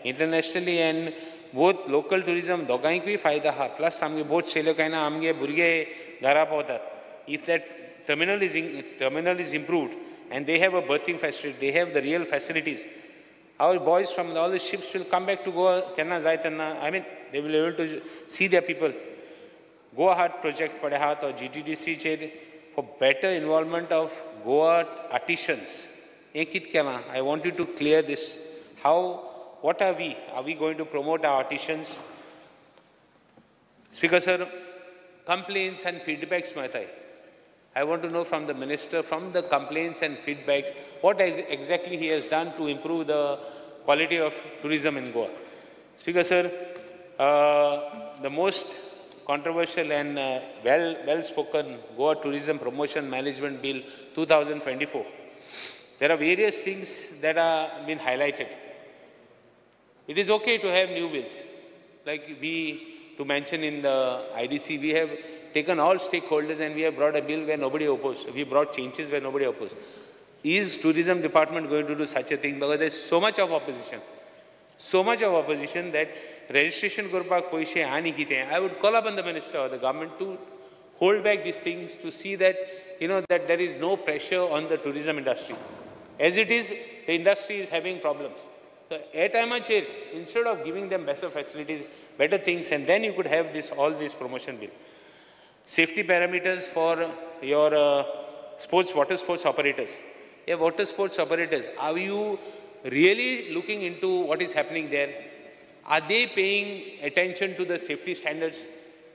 internationally and both local tourism दोगांकूय फायदा आहा. Plus आमगे बोट चेयल्यो काय ना आमगे भुरगे घरा पावतात. If that terminal is improved and they have a berthing facility, they have the real facilities, our boys from all the ships will come back to Goa केन्ना जाय तेन्ना. I mean, they will able to see their people. Goa Heart project पळय आहा तो GTDC for better involvement of Goa artisans. हें कितें केलां? I want you to clear this. How, what are we? Are we going to promote our artisans? Speaker sir, complaints and feedbacks मेळटाय. I want to know from the minister, from the complaints and feedbacks, what exactly he has done to improve the quality of tourism in Goa. Speaker sir, the most controversial and well spoken Goa Tourism Promotion Management Bill 2024. There are various things that are been highlighted. It is okay to have new bills. Like we, to mention in the IDC, we have taken all stakeholders and we have brought a bill where nobody opposed. We brought changes where nobody opposed. Is tourism department going to do such a thing? Because there's so much of opposition. So much of opposition that registration करपाक पयशे आनी कितें. I would call upon the minister or the government to hold back these things to see that, you know, that there is no pressure on the tourism industry. As it is, the industry is having problems. So at time, instead of giving them better facilities, better things, and then you could have this all this promotion bill. Safety parameters for your sports, water sports operators. Yeah, water sports operators, are you really looking into what is happening there? Are they paying attention to the safety standards?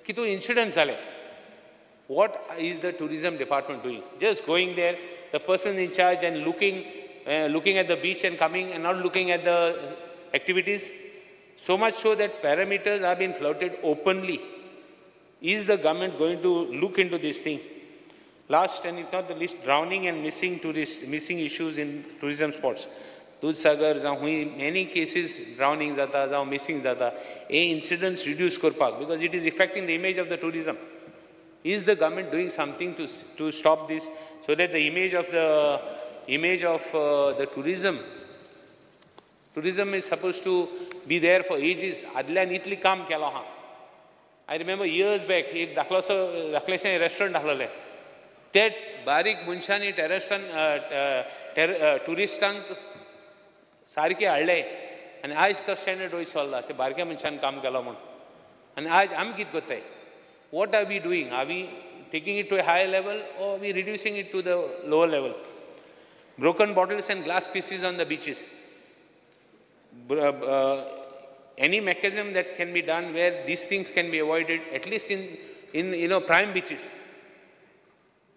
Kitu incidents ale. What is the tourism department doing? Just going there, the person in charge and looking at the beach and coming and not looking at the activities. So much so that parameters have been floated openly. Is the government going to look into this thing? Last and if not the least, drowning and missing tourist, missing issues in tourism spots. Dudhsagar, जावं हुंय many cases drowning जाता, जावं missing जाता. हे incidents reduce करपाक because it is affecting the image of the tourism. Is the government doing something to stop this so that the image of the tourism is supposed to be there for ages. आदल्यान इतली काम केलो आहा. I remember years back एक दाखलोसो दाखलेशें restaurant दाखलोलें. ते बारीक मनशांनी ट्युरिस्टांक सारके हाडले आनी आयज तो स्टँडर्ड वयर सरला. ते बारक्या मनशान काम केलो म्हूण. आनी आयज आमी कितें करताय? What are we doing? Are we taking it to a higher level or are we reducing it to the lower level? Broken bottles and glass pieces on the beaches. Any mechanism that can be done where these things can be avoided, at least in you know, prime beaches.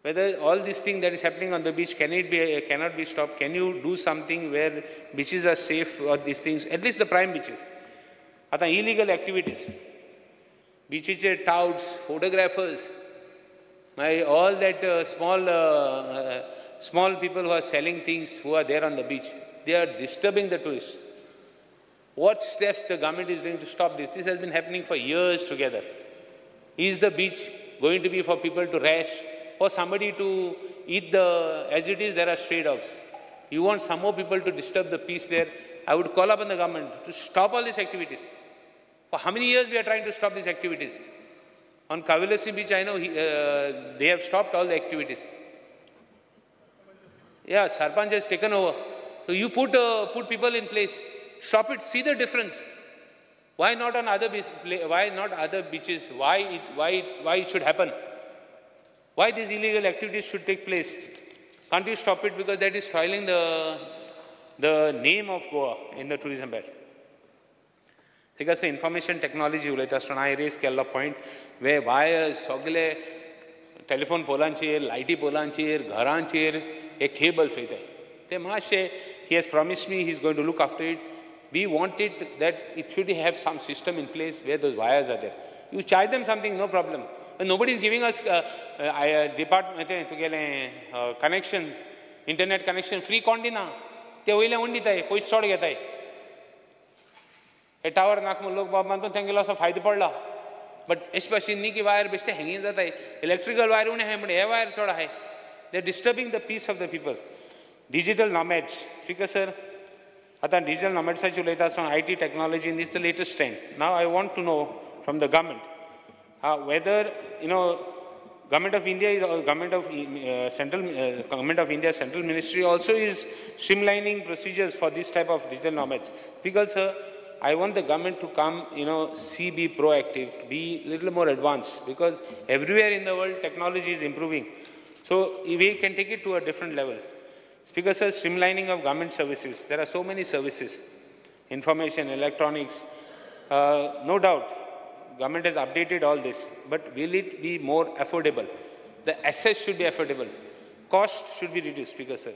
Whether all this thing that is happening on the beach, can it be, cannot be stopped? Can you do something where beaches are safe or these things, at least the prime beaches? Ata illegal activities. Beaches, touts, photographers, all that small people who are selling things who are there on the beach, they are disturbing the tourists. What steps the government is doing to stop this? This has been happening for years together. Is the beach going to be for people to rash or somebody to eat the, as it is, there are stray dogs. You want some more people to disturb the peace there? I would call upon the government to stop all these activities. For how many years we are trying to stop these activities? On Cavelossim Beach, I know they have stopped all the activities. Yeah, Sarpanch has taken over. So you put people in place. Stop it, see the difference. Why not on other why not other beaches? Why it should happen? Why these illegal activities should take place? Can't you stop it? Because that is spoiling the name of Goa in the tourism belt. Because information technology उलयता आसतना हांवें rays केल्लो point वे wires सगळे telephone पोलांचेर, लायटी पोलांचेर, घरांचेर हे cables वयताय. ते मातशे he has promised me he is going to look after it. We want it that it should have some system in place where those wires are there. You charge them something, no problem. But nobody is giving us department तुगेलें connection, internet connection free कोण दिना. ते वयले उण दिताय, पयशे चड घेताय. हे टावर नाक म्हूण लोक बाब मानून तेंगेलो असो फायदो पडला. बट अशे भाशेन न्ही की वायर बेश्टे हँगींग जाताय. इलेक्ट्रिकल वायर उणें आहाय म्हण हे वायर चड आहाय. They are disturbing the peace of the people. Digital nomads. Speaker sir, आतां डिजिटल नॉमॅड्साचेर उलयता आसतना I T technology is the latest trend. Now I want to know from the government whether, you know, Government of India is, Government of Central, Government of India Central Ministry also is streamlining procedures for this type of digital nomads. Because, sir, I want the government to come, you know, see, be proactive, be little more advanced, because everywhere in the world technology is improving. So we can take it to a different level. Speaker sir, streamlining of government services. There are so many services, information, electronics, no doubt. Government has updated all this, but will it be more affordable? The assets should be affordable. Cost should be reduced, Speaker sir.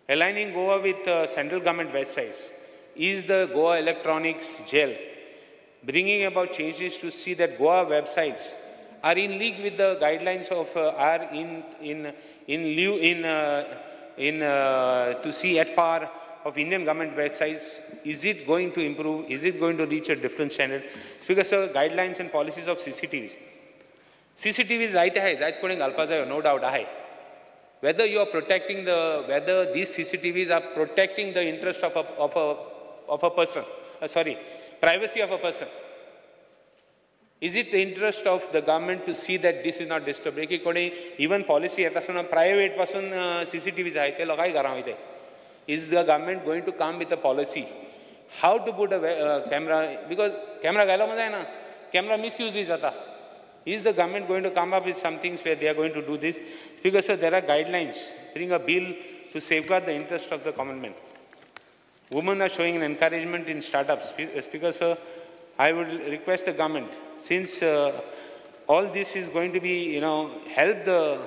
Aligning Goa with central government websites is the Goa Electronics Gel, bringing about changes to see that Goa websites are in league with the guidelines of are in lieu in to see at par of Indian government websites? Is it going to improve? Is it going to reach a different standard? Speaker sir, guidelines and policies of CCTVs. CCTVs जायते आहाय, जायत कोणी घालपा जायो, no डावट आहाय. Whether you are protecting the, whether these CCTVs are protecting the interest of a person, sorry, privacy of a person. Is it the interest of the government to see that this is not disturbed? की कोणी even policy येता आसतना private पासून CCTVs आहाय ते लोकांय घरां वयताय. Is the government going to come with a policy? How to put a camera? Because camera घायलो म्हण जायना, camera misuse जाता. Is the government going to come up with some things where they are going to do this? Because sir, there are guidelines. Bring a bill to safeguard the interest of the common man. Women are showing an encouragement in startups. Speaker sir, I would request the government, since all this is going to be, you know, help the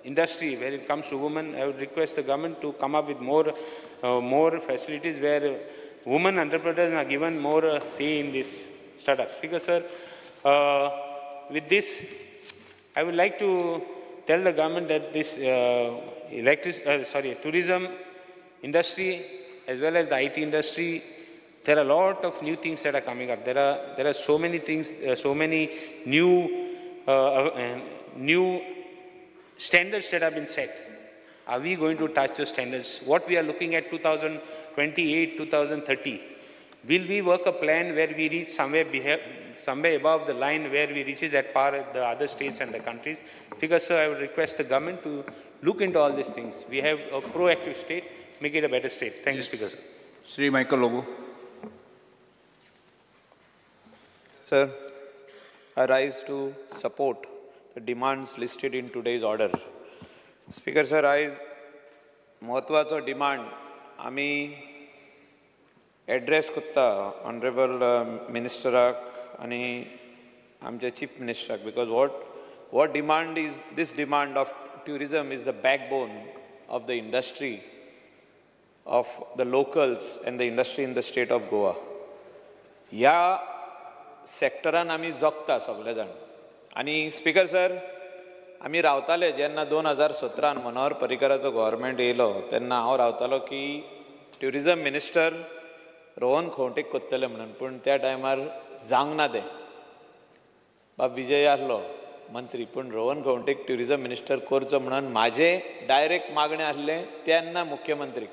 industry when it comes to women, I would request the government to come up with more, more facilities where women entrepreneurs are given more say in this startups. Speaker sir, with this, I would like to tell the government that this tourism industry as well as the IT industry, there are a lot of new things that are coming up. There are so many things, so many new, new standards that have been set. Are we going to touch those standards? What we are looking at 2028, 2030, will we work a plan where we reach somewhere, somewhere above the line where we reaches at par with the other states and the countries? Because sir, I would request the government to look into all these things. We have a proactive state, make it a better state. Thank you, Speaker sir. Shri Michael Lobo. Sir, I rise to support the demands listed in today's order. Speaker sir, आयज म्हत्वाचो demand आमी address करता honourable मिनिस्टराक आनी आमच्या chief मिनिस्टराक, because what demand is this demand of tourism is the backbone of the industry of the locals and the industry in the state of Goa. ह्या सेक्टरान आमी जगता सगळे जाण. आनी स्पीकर सर, आमी रावताले जेन्ना 2017 मनोहर पर्रीकराचो गव्हर्मेंट येयलो तेन्ना हांव रावतालो की ट्युरिजम मिनिस्टर रोहन खंवटेक कोत्तले म्हणून, पूण त्या टायमार जावंक ना तें. बाब विजय आसलो मंत्री, पूण रोहन खंवटेक ट्युरिजम मिनिस्टर करचो म्हणून म्हाजें डायरेक्ट मागणें आसलें तेन्ना मुख्यमंत्रीक.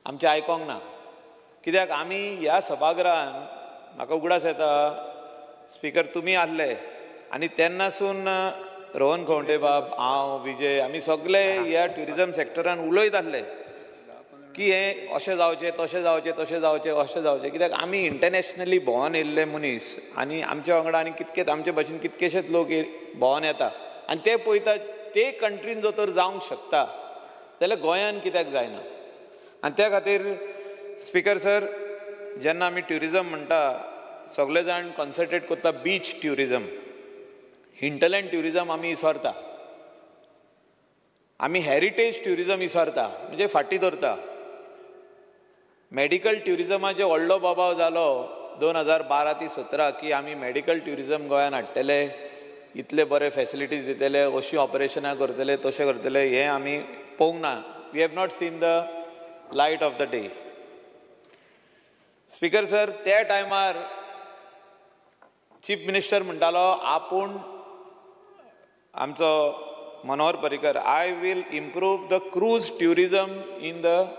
आमचें आयकोंक ना, कित्याक आमी ह्या सभागृहान, म्हाका उगडास येता स्पीकर तुमी आसले आनी तेन्नासून रोहन खंवटे बाब, हांव, विजय, आमी सगळे ह्या ट्युरिजम सेक्टरान उलयत आसले की हें अशें जावचें, तशें जावचें, तशें जावचें, अशें जावचें. कित्याक आमी इंटरनॅशनली भोंवन येयल्ले मनीस आनी आमच्या वांगडा आनी कितकेच आमचे भाशेन कितकेशेच लोक भोंवन येता आनी ते पळयता ते कंट्रीन जो तर जावंक शकता जाल्यार गोंयान कित्याक जायना. आनी त्या खातीर स्पीकर सर, जेन्ना आमी ट्युरिजम म्हणटा सगळे जाण कॉन्सन्ट्रेट करता बीच ट्युरिजम, हिंटरलँड ट्युरिजम आमी इसरता, आमी हॅरिटेज ट्युरिजम इसरता, म्हणजे फाटीं दवरता. मॅडिकल ट्युरिजमाचे व्हडलो बोबाव जालो 2012 ते 17 की आमी मॅडिकल ट्युरिजम गोंयान हाडटले, इतले बरे फॅसिलिटीज दितले, अशीं ऑपरेशनां करतले, तशें करतले, हें आमी पळोवंक ना. We have not seen the light of the day. Speaker sir, त्या टायमार चीफ मिनिस्टर म्हणटालो आपूण आमचो Manohar Parrikar, I will improve the cruise tourism in the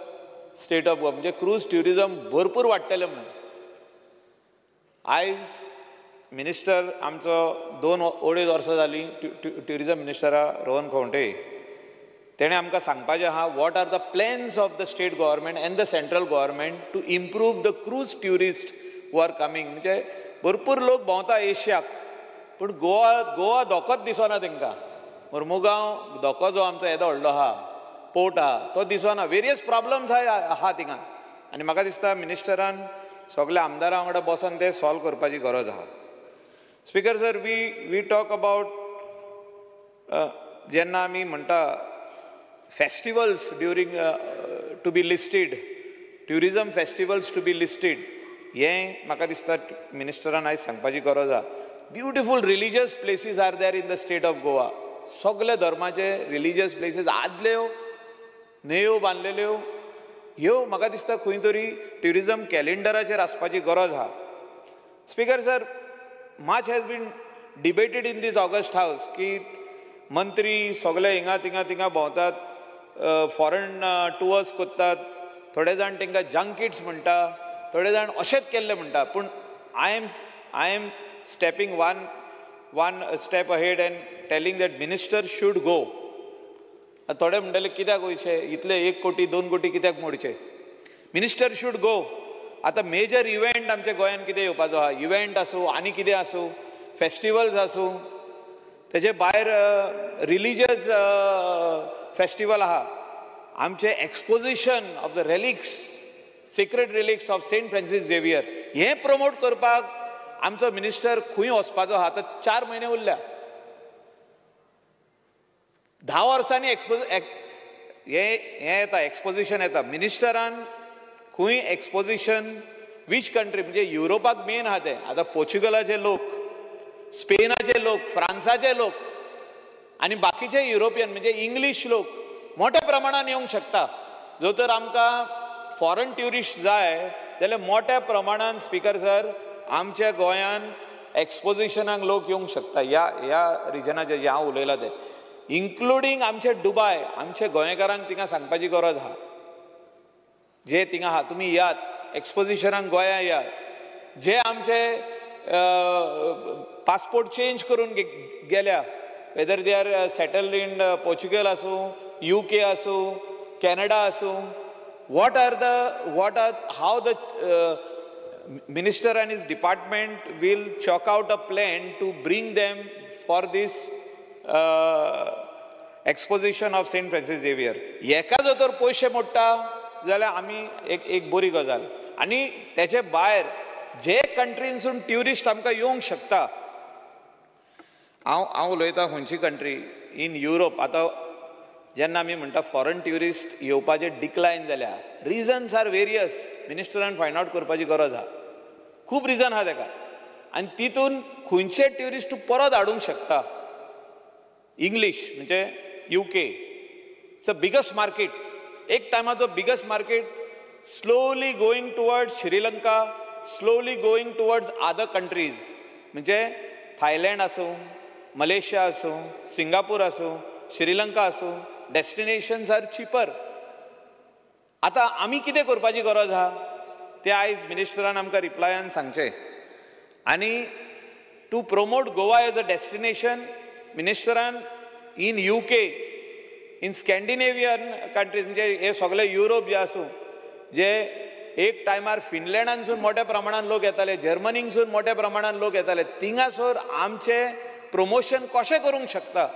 state of Goa, म्हणजे क्रूज ट्युरिजम भरपूर वाडटलें म्हणून. आयज मिनिस्टर आमचो 2-2.5 वर्सां जालीं ट्युरिजम मिनिस्टरा रोहन खंवटे, तेणें आमकां सांगपाचें आहा what are the plans of the state government and the central government to improve the cruise tourist who are coming. म्हणजे भरपूर लोक भोंवता एशियाक, पूण गोवा गोवा धोकोच दिसना तांकां. मुर्मुगांव धोको जो आमचो येदो व्हडलो आहा, पोर्ट आहा, तो दिसना. वेरियस प्रॉब्लम्स आहा थिंगा आनी म्हाका दिसता मिनिस्टरान सगल्या आमदारां वांगडा बसून ते सॉल्व करपाची गरज आहा. Speaker sir, we talk about जेन्ना आमी म्हणटा festivals during to be listed, tourism festivals to be listed, हें म्हाका दिसता मिनिस्टरान आयज सांगपाची गरज आहा. Beautiful religious places are there in the state of Goa. सगळे धर्माचे रिलिजियस प्लेसीस आदल्यो न्हंयो बांदलेल्यो ह्यो म्हाका दिसता खंय तरी ट्युरिजम कॅलेंडराचेर आसपाची गरज आहा. Speaker sir, much has been debated in this august house की मंत्री सगळे हिंगा थिंगा थिंगा भोंवतात, फॉरन टुअर्स करतात, थोडे जाण तांकां जंकिट्स म्हणटा, थोडे जाण अशेंच केल्ले म्हणटा. पूण I am stepping one step ahead and telling that minister should go. थोडे म्हणटले कित्याक वयचें, इतले 1 कोटी 2 कोटी कित्याक मोडचे, मिनिस्टर should go. आतां मेजर इव्हेंट आमच्या गोंयांत कितें येवपाचो आहा, इव्हेंट आसूं आनी कितें आसूं, फेस्टिवल्स आसूं, तेजे भायर रिलिजियस फेस्टिवल आहा, आमचें exposition of the relics, sacred relics of Saint Francis Xavier, हें प्रमोट करपाक आमचो मिनिस्टर खंय वचपाचो आहा. आतां 4 म्हयने उरल्या, 10 वर्सांनी हें येता, एक्सपोजिशन येता. मिनिस्टरान खंय एक्सपोजिशन वीच कंट्री, म्हणजे युरोपाक मेन आहा तें. आतां पोर्चुगलाचे लोक, स्पेनाचे लोक, फ्रांसाचे लोक आनी बाकीचे युरोपियन म्हणजे इंग्लीश लोक मोठ्या प्रमाणान येवंक शकता. जो तर आमकां फॉरन ट्युरिस्ट जाय जाल्यार मोठ्या प्रमाणान स्पीकर सर आमच्या गोंयान एक्सपोजिशनाक लोक येवंक शकता. ह्या ह्या रिजनाचे जे हांव उलयलां तें इन्क्लुडींग आमचे दुबाय, आमचे गोंयकारांक थिंगा सांगपाची गरज आहा, जे थिंगा आहा तुमी येयात एक्सपोजिशनाक गोंया येयात. जे आमचे पासपोर्ट चेंज करून गेल्या, whether they are settled in Portugal आसूं, UK आसूं, कॅनडा आसूं, what are how the minister and his department will chalk out a plan to bring them for this exposition of Saint Francis Xavier. एका जर तर पयशे मोडटा जाल्यार आमी एक बरी गजाल. आनी तेचे भायर जे कंट्रीनसून ट्युरिस्ट आमकां येवंक शकता, हांव उलयतां खंयची कंट्री इन युरोप. आतां जेन्ना आमी म्हणटा फॉरन ट्युरिस्ट येवपाचे डिक्लायन जाल्या, रिजन्स are various, मिनिस्टरान find out करपाची गरज आहा. खूब रिजन आहा तेका आनी तितून खंयचे ट्युरिस्ट तूं परत हाडूंक शकता. इंग्लीश म्हणजे UK, it's a biggest market, एक टायमाचो biggest market, slowly going towards Sri Lanka, slowly going towards other countries, म्हणजे थायलंड आसूं, मलेशिया आसूं, सिंगापूर आसूं, श्रीलंका आसूं, डेस्टिनेशन्स are चिपर. आतां आमी कितें करपाची गरज आहा तें आयज मिनिस्टरान आमकां रिप्लायान सांगचें. आनी to promote Goa as a destination मिनिस्टरान in UK, in Scandinavian countries, म्हणजे हे सगळे युरोप जे आसूं, जे एक टायमार फिनलँडानसून मोठ्या प्रमाणान लोक येताले, जर्मनीकसून मोठ्या प्रमाणान लोक येताले, थिंगासर आमचें प्रमोशन कशें करूंक शकता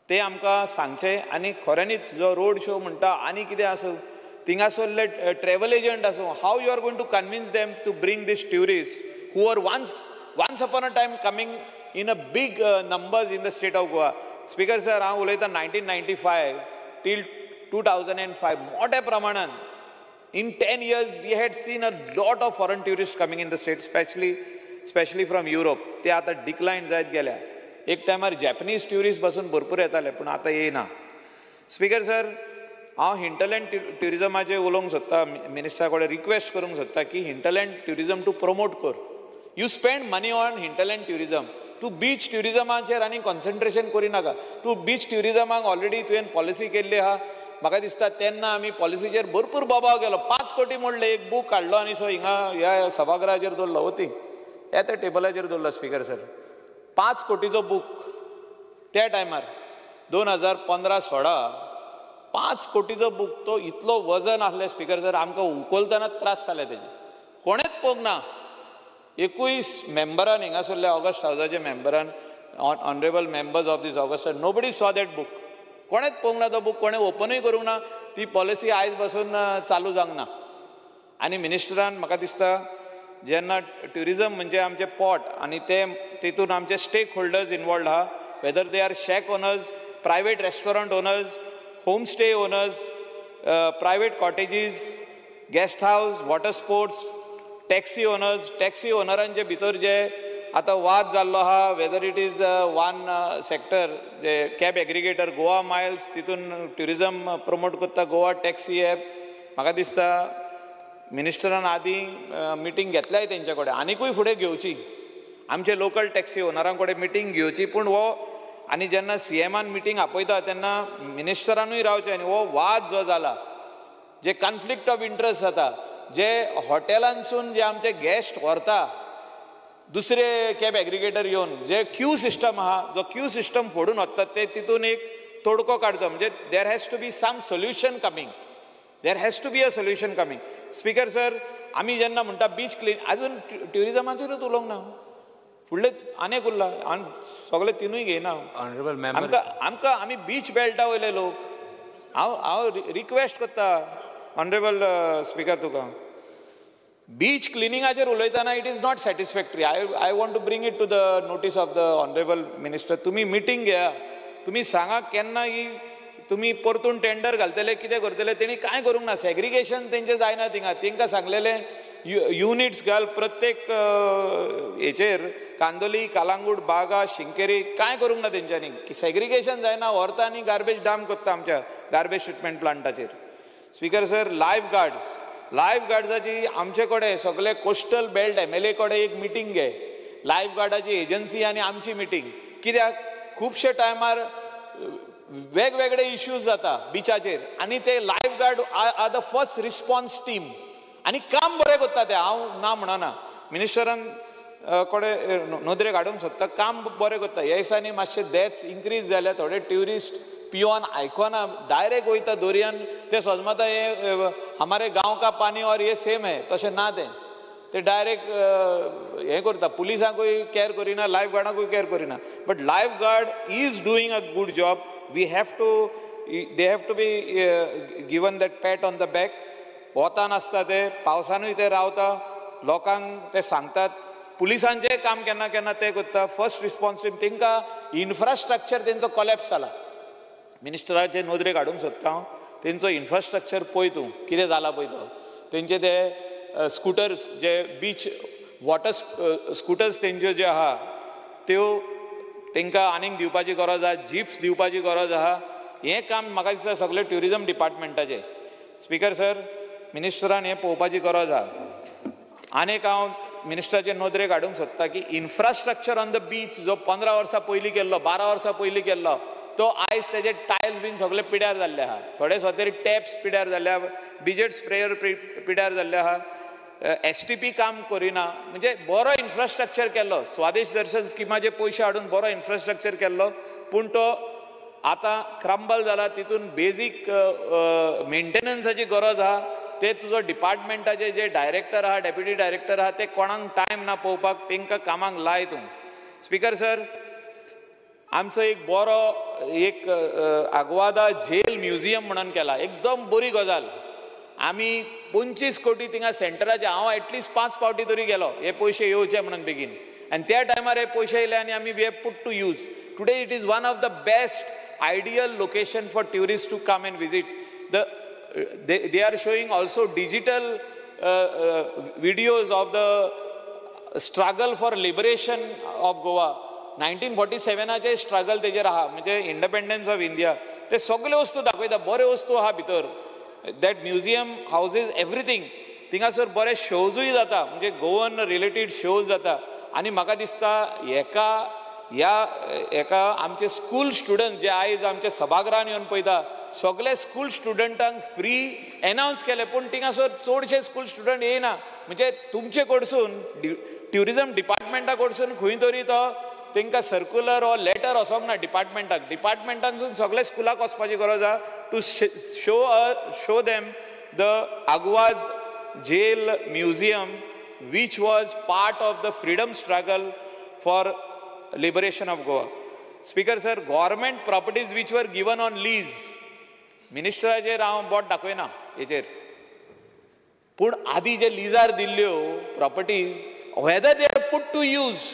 ते आमकां सांगचें. आनी खऱ्यांनीच जो रोड शो म्हणटा आनी कितें आसूं, थिंगासरले ट्रॅवल एजंट आसूं, how you are going to convince them to bring this tourist who are once upon a time coming in a big numbers in the state of Goa. Speaker sir, हांव उलयतां 1995 till 2005 मोठ्या प्रमाणान in 10 years we had seen a lot of foreign tourist coming in the state, specially from Europe. ते आतां डिक्लायन जायत गेल्या. एक टायमार जॅपनीज ट्युरिस्ट पासून भरपूर येताले, पूण आतां येयना. स्पीकर सर, हांव हिंटरलँड ट्युरिजमाचेर उलोवंक सोदता, मिनिस्टरा कडेन रिक्वेस्ट करूंक सोदता की हिंटरलँड ट्युरिजम तूं प्रमोट कर. You spend money on hinterland tourism. तूं बीच ट्युरिजमाचेर आनी कॉन्सन्ट्रेशन करिनाका. तूं बीच ट्युरिजमाक ऑलरेडी तुवें पॉलिसी केल्ली आहा. म्हाका दिसता तेन्ना आमी पॉलिसीचेर भरपूर बोबाव केलो, 5 कोटी मोडले, एक बूक काडलो आनी सो हिंगा ह्या सभागृहाचेर दवरलो, वती ह्या त्या टेबलाचेर दवरलो. स्पीकर सर, 5 कोटीचो बूक त्या टायमार 2015-16 5 कोटीचो बूक, तो इतलो वजन आसलें स्पीकर सर, आमकां उखलतना त्रास जाले तेजे. कोणेच पळोवंक ना, एकूय मेंबरान हिंगासरल्या August हावजाच्या मेंबरान, honourable members of this august, nobody saw that book. कोणेच पळोवंक ना तो बूक, कोणें ओपनूय करूंक ना. ती पॉलिसी आयज पासून चालू जावंक ना. आनी मिनिस्टरान म्हाका दिसता जेन्ना ट्युरिजम म्हणजे आमचें पोट आनी ते तितून आमचे स्टेक होल्डर्स इनवॉल्ड आहा, whether they are shack owners, private restaurant owners, home stay owners, private cottages, guest house, water sports, taxi owners, taxi ओनरांचे भितर जे आतां वाद जाल्लो आहा whether it is one sector J cab aggregator Goa miles तितून tourism promote करता Goa taxi app. म्हाका दिसता मिनिस्टरान आदीं मिटींग घेतल्याय तेंचे कडेन आनिकूय फुडें घेवची आमचे लोकल टॅक्सी ओनरां कडेन मिटींग घेवची. पूण हो आनी जेन्ना सीएमान मिटींग आपयता तेन्ना मिनिस्टरानूय रावचें आनी हो वाद जो जाला जे कॉन्फ्लिक्ट ऑफ इंट्रस्ट जाता जे हॉटेलांसून जे आमचे गेस्ट व्हरता दुसरे कॅब एग्रिगेटर येवन जे क्यू सिस्टम आहा जो क्यू सिस्टम फोडून वतात ते तितून एक तोडको काडचो. म्हणजे there has to be some solution coming, there has to be a solution coming. Speaker sir, आमी जेन्ना म्हणटा बीच क्लीन अजून ट्युरिजमाचेरूच उलोवंक ना, फुडले आनेक उरला आनी सगळे तिनूय घेयना. आमकां आमकां आमी बीच बेल्टा वयले लोक. हांव हांव रिक्वेस्ट करता ऑनरेबल स्पिकर तुका, बीच क्लिनिंगाचेर उलयतना it is not satisfactory. I want to bring it to the notice of the honourable minister. तुमी मिटींग घेया, तुमी सांगा केन्ना ही तुमी परतून टेंडर घालतले कितें करतले. तेणी कांय करूंक ना, सेग्रिगेशन तेंचें जायना थिंगा. तेंकां सांगलेलें युनिट्स घाल प्रत्येक हेचेर, कांदोली कालांगूट बागा शिंकेरी, कांय करूंक ना तेंच्यांनी. सेग्रिगेशन जायना, व्हरता आनी गार्बेज डंप करता आमच्या गार्बेज ट्रिटमेंट प्लांटाचेर. Speaker sir, life guards, life गार्ड्साची आमचे कडेन सगळे कोस्टल बेल्ट MLA कडेन एक मिटींग घे, लायफ गार्डाची एजन्सी आनी आमची मिटींग. कित्याक खुबशे टायमार वेगवेगळे इश्यूज जाता बिचाचेर आनी ते life guard are the first response team आनी काम बरें करता ते. हांव ना म्हणना, मिनिस्टरान कडेन नदरेक हाडूंक सोदता, काम बरें करता. ह्या दिसांनी मातशे डेथ्स इन्क्रीज जाल्या, थोडे ट्युरिस्ट पियोन आयकोना डायरेक्ट वयता दोरयान, ते सजमता हे हमारे गांव का पानी और ये सेम है, तशें ना. तें ते डायरेक्ट हें करता, पुलिसांकूय कॅर करिना, लायफ गार्डांकूय कॅर करिना. But life guard is doing a good job. We have to, they have to be given that pat on the back. वतान आसता ते, पावसानूय ते रावता, लोकांक ते सांगतात. पुलिसांचें काम केन्ना केन्ना ते करता. फर्स्ट रिस्पॉन्स टीम तेंकां इन्फ्रास्ट्रक्चर तेंचो कॉलेप्स जाला. मिनिस्टराचे नदरेक हाडूंक सोदता हांव, तेंचो इन्फ्रास्ट्रक्चर पळय तूं कितें जाला पळय तो. तेंचे ते स्कुटर्स जे बीच वॉटर स्कुटर्स तेंच्यो ज्यो आहा त्यो तेंकां आनीक दिवपाची गरज आहा, जिप्स दिवपाची गरज आहा. हें काम म्हाका दिसता सगळें ट्युरिजम डिपार्टमेंटाचें. स्पिकर सर, मिनिस्टरान हें पळोवपाची गरज आहा. आनीक हांव मिनिस्टराचे नदरेक हाडूंक सोदता की इन्फ्रास्ट्रक्चर ऑन the beach जो 15 वर्सां पयलीं केल्लो, 12 वर्सां पयलीं केल्लो, तो आयज तेजे टायल्स बीन सगळे पिड्यार जाल्ले आहा. थोडे सुवातेर टॅप्स पिड्यार जाल्ले आहा, बिजेट स्प्रेयर पिड्यार जाल्ले आहा, STP काम करिना. म्हणजे बरो इन्फ्रास्ट्रक्चर केल्लो, स्वादेश दर्शन स्किमाचे पयशे हाडून बरो इन्फ्रास्ट्रक्चर केल्लो, पूण तो आतां क्रम्बल जाला. तितून बेजीक मेंटेनन्साची गरज आहा. ते तुजो डिपार्टमेंटाचे जे डायरेक्टर आहा, डेप्युटी डायरेक्टर आहा, ते कोणाक टायम ना पळोवपाक, तेंकां कामाक लाय तूं. स्पिकर सर, आमचो एक बरो एक आग्वादा जेल म्युझियम म्हणून केला, एकदम बरी गजाल. आमी 25 कोटी थिंगा सेंटराचे, हांव एटलिस्ट 5 फावटी तरी गेलो हे पयशे येवचे म्हणून बेगीन, आनी त्या टायमार हे पयशे येयले आनी आमी we have put to use. Today it is one of the best ideal location for tourist to come and visit. They are showing also digital videos of the struggle for liberation of Goa. 1947 struggle तेजेर आहा, म्हणजे independence of India, ते सगळे वस्तू दाखयता, बऱ्यो वस्तू आहा भितर. That museum houses everything. थिंगासर बरे शोजूय जाता, म्हणजे गोवन रिलेटेड शोज जाता. आनी म्हाका दिसता हेका ह्या हेका आमचे स्कूल स्टुडंट जे आयज आमच्या सभागृहान येवन पळयता, सगळे स्कूल स्टुडंटांक फ्री एनावन्स केले, पूण थिंगासर चडशे स्कूल स्टुडंट येयना. म्हणजे तुमचे कडसून ट्युरिजम डिपार्टमेंटा कडसून खंय तरी तो तेंकां सर्कुलर ओ लेटर वचोंक ना डिपार्टमेंटाक. डिपार्टमेंटानसून सगळे स्कुलाक वचपाची गरज आहा to show them the Aguada jail museum which was part of the freedom struggle for liberation of Goa. Speaker sir, government properties which were given on lease, मिनिस्टराचेर हांव बोट दाखयना हेचेर, पूण आदी जे लिजार दिल्ल्यो properties whether they are put to use.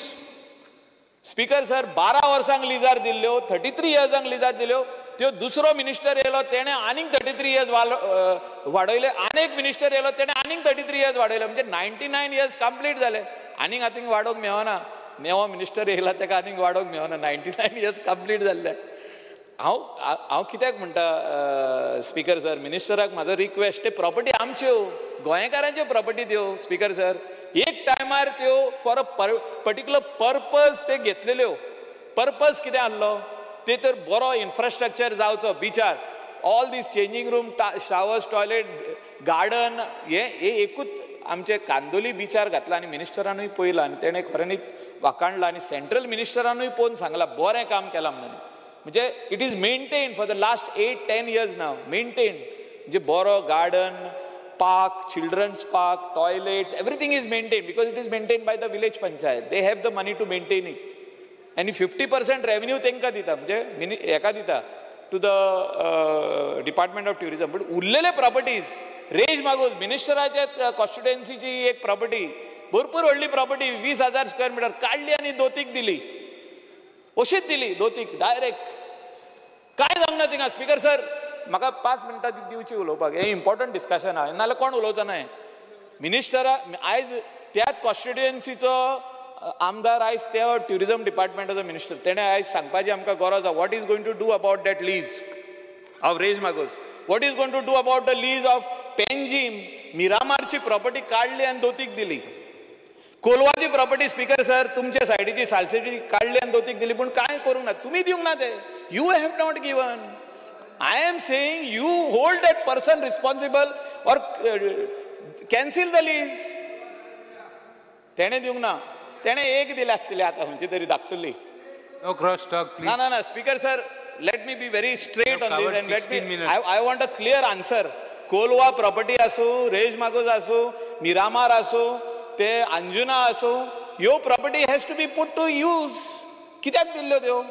Speaker sir, 12 वर्सांक lizard दिल्ल्यो, 33 इयर्सांक lizard दिल्यो, त्यो दुसरो मिनिस्टर येयलो तेणें आनीक 33 इयर्स वाडयले, आनीक मिनिस्टर येयलो तेणें आनीक 33 इयर्स वाडयले, म्हणजे 99 इयर्स कंप्लीट जाले, आनीक आतां वाडोवंक मेळना. नेवो मिनिस्टर येयला ताका आनीक वाडोवंक मेळना. 99 इयर्स कंप्लीट जाल्ले. हांव हांव कित्याक म्हणटा स्पीकर सर, मिनिस्टराक म्हाजो रिक्वेस्ट, ते प्रॉपर्टी आमच्यो गोंयकारांच्यो प्रॉपर्टी त्यो स्पीकर सर. एक टायमार त्यो फॉर अ पर्टिक्युलर पर्पज ते घेतलेल्यो. पर्पज कितें आहलो ते तर बरो इन्फ्रास्ट्रक्चर जावचो बिचार, all these changing room, showers, toilet, garden, हे एकूच आमचे कांदोली बिचार घातला आनी मिनिस्टरानूय पळयलां आनी तेणें खऱ्यांनीच वाखाणलां आनी सेंट्रल मिनिस्टरानूय पळोवन सांगलां बरें काम केलां म्हणून. म्हणजे it is maintain for the last 8-10 years now maintain. म्हणजे बरो garden, park, children's park, toilets, everything is maintain because it is maintain by the village panchayat. They have the money to maintain it. आनी 50% revenue तांकां दिता, म्हणजे हेका दिता to the department of tourism. But उरलेले properties rays Magos मिनिस्टराच्या कॉन्स्टिट्युएन्सीची एक property, भरपूर व्हडली प्रॉपर्टी, 20,000 स्क्वेअर मिटर काडली आनी दोतीक दिली, अशीच दिली दोतीक डायरेक्ट. कांय जावंक ना थिंगा. स्पीकर सर म्हाका 5 मिनटां दिवची उलोवपाक, हें इम्पॉर्टंट डिस्कशन आहा, नाजाल्यार कोण उलोवचो ना. मिनिस्टरा आयज त्याच कॉन्स्टिट्युएन्सीचो आमदार आयज त्या ट्युरिजम डिपार्टमेंटाचो मिनिस्टर, तेणें आयज सांगपाची आमकां गरज आहा. What is going to do about that lease of Reis Magos, what is going to do about the lease of Panjim? मिरामारची property काडली आनी दोतीक दिली. कोलवाची प्रॉपर्टी स्पीकर सर तुमच्या सायडीची सालसेटी काडली आनी दोतीक दिली, पूण कांय करूंक ना, तुमी दिवंक ना ते. You have not given. I am saying you hold that person responsible or cancel the lease. तेणें दिवंक ना, तेणें एक दिले आसतले आतां खंयची तरी धाकटुली. No cross talk please. ना ना ना speaker sir, let me be very straight on this and let me, I want a clear answer. Colva property आसूं, रेज मागोज आसूं, मिरामार आसूं, ते अंजुना आसूं, ह्यो property has to be put to use. कित्याक दिल्ल्यो त्यो?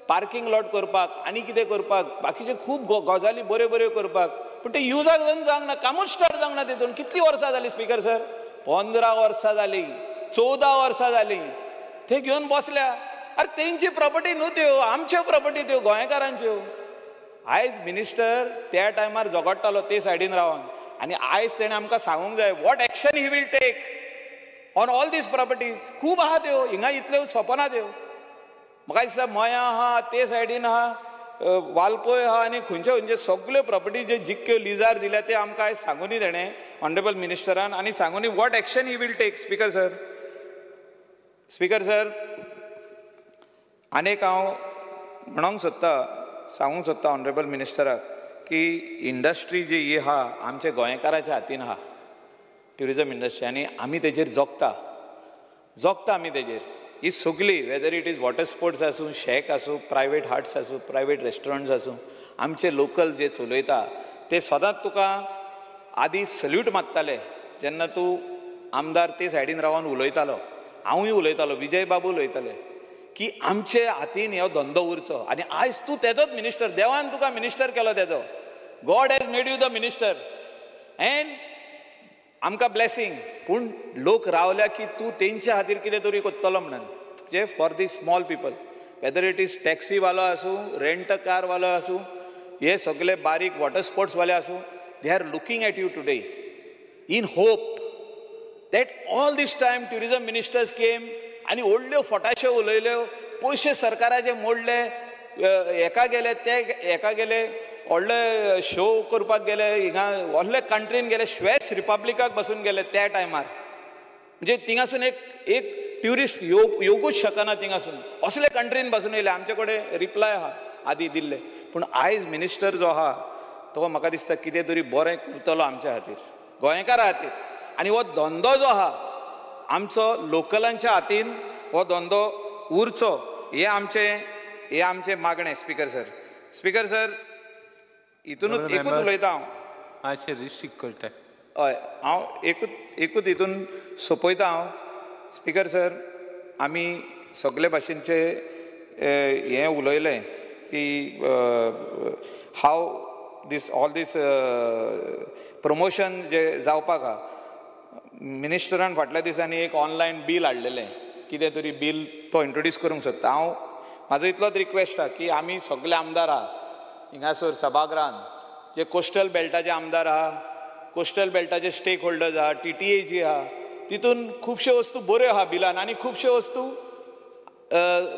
पार्किंग लॉट करपाक आनी कितें करपाक, बाकीचे खूब गजाली बऱ्यो बऱ्यो करपाक, पूण ते युजाक जावंक ना, कामूच स्टार्ट जावंक ना तितून. कितलीं वर्सां जालीं स्पीकर सर? 15 वर्सां जालीं, 14 वर्सां जालीं ते घेवन बसल्या. अरे तेंची प्रॉपर्टी न्हू त्यो, आमच्यो प्रॉपर्टी त्यो, गोंयकारांच्यो. आयज मिनिस्टर त्या टायमार झगडटालो ते सायडीन रावन, आनी आयज तेणें आमकां सांगूंक जाय what action he will take on all these properties. खूब आहा त्यो, हिंगा इतल्यो सोंपना त्यो. म्हाका दिसता मया आहा, ते सायडीन आहा, वालपोय आहा, आनी खंयच्यो खंयच्यो सगल्यो प्रॉपर्टी जे जितक्यो लिजार दिल्या ते आमकां आयज सांगुनी तेणें ऑनरेबल मिनिस्टरान, आनी सांगुनी what action he will take. Speaker sir, speaker sir आनीक हांव म्हणूंक सोदता, सांगूंक सोदता ऑनरेबल मिनिस्टराक की इंडस्ट्री जी ही आहा आमच्या गोंयकाराच्या हातीन आहा, ट्युरिजम इंडस्ट्री, आनी आमी तेजेर जगता, जगता आमी तेजेर. ही सगळी whether it is water sports आसूं, शॅक आसूं, प्रायवेट हाट्स आसूं, प्रायवेट रेस्टॉरंट्स आसूं, आमचे लोकल जे चलयता ते सदांच तुका आदी सल्यूट मारताले जेन्ना तूं आमदार ते सायडीन रावन उलयतालो. हांवूय उलयतालो, विजय बाबू उलयताले की आमचे हातीन हो धंदो उरचो, आनी आयज तूं तेजोच मिनिस्टर, देवान तुका मिनिस्टर केलो तेजो. God has made you the minister and आमकां ब्लेसींग. पूण लोक रावल्या की तूं तेंच्या खातीर कितें तरी करतलो म्हणून, जे for the small people, whether it is टॅक्सीवालो आसूं, रेंट कारवालो आसूं, हे सगळे बारीक वॉटर स्पोर्ट्सवाले आसूं, they are looking at you today in hope that all this time tourism ministers came आनी व्हडल्यो फटाश्यो उलयल्यो, पयशे सरकाराचे मोडले, हेका गेले ते हेका गेले, व्हडले शो करपाक गेले, हिंगा व्हडले कंट्रीन गेले, श्वेस रिपब्लिकाक बसून गेले त्या टायमार. म्हणजे थिंगासून एक एक ट्युरिस्ट येवकूच शकना थिंगासून, असले कंट्रीन बसून येयले. आमचे कडेन रिप्लाय आहा आदी दिल्ले. पूण आयज मिनिस्टर जो आहा तो म्हाका दिसता कितें तरी बरें करतलो आमच्या खातीर, गोंयकारा खातीर. आनी हो धंदो जो आहा आमचो लोकलांच्या हातीन हो धंदो उरचो, हें आमचें मागणें. स्पीकर सर, स्पीकर सर हितूनच एकूच उलयता हांव, मातशें रिस्ट्रिक्ट करता. हय, हांव एकूच हितून सोंपयता हांव. स्पीकर सर, आमी सगळे भाशेनचे हें उलयलें की how this all this promotion जे जावपाक आहा. मिनिस्टरान फाटल्या दिसांनी एक ऑनलायन बील हाडलेलें, कितें तरी बील तो इंट्रोड्यूस करूंक सोदता. हांव म्हाजो इतलोच रिक्वेस्ट आहा की आमी सगळे आमदार आहा हिंगासर सभागृहान, जे कोस्टल बेल्टाचे आमदार आहा, कोस्टल बेल्टाचे स्टेक होल्डर्स आहा, TTA जी आहा, तितून खुबश्यो वस्तू बऱ्यो आहा बिलान आनी खुबश्यो वस्तू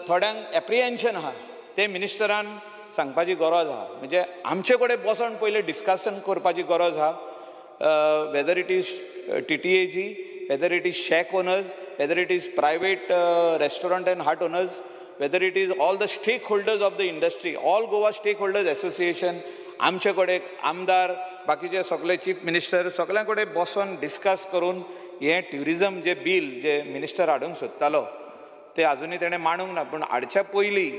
थोड्यांक एप्रिहेन्शन आहा तें मिनिस्टरान सांगपाची गरज आहा. म्हणजे आमचे कडेन बसोन पयलें डिस्कशन करपाची गरज आहा, whether it is TTAG, whether it is shack owners, whether it is private restaurant and hut owners, whether it is all the stakeholders of the industry, all Goa stakeholders association, आमचे कडेन आमदार, बाकीचे सगळे chief minister सगळ्यां कडेन बसोन discuss करून हें ट्युरिजम जे बील जे मिनिस्टर हाडूंक सोदतालो ते अजुनूय तेणें मांडूंक ना, पूण हाडच्या पयलीं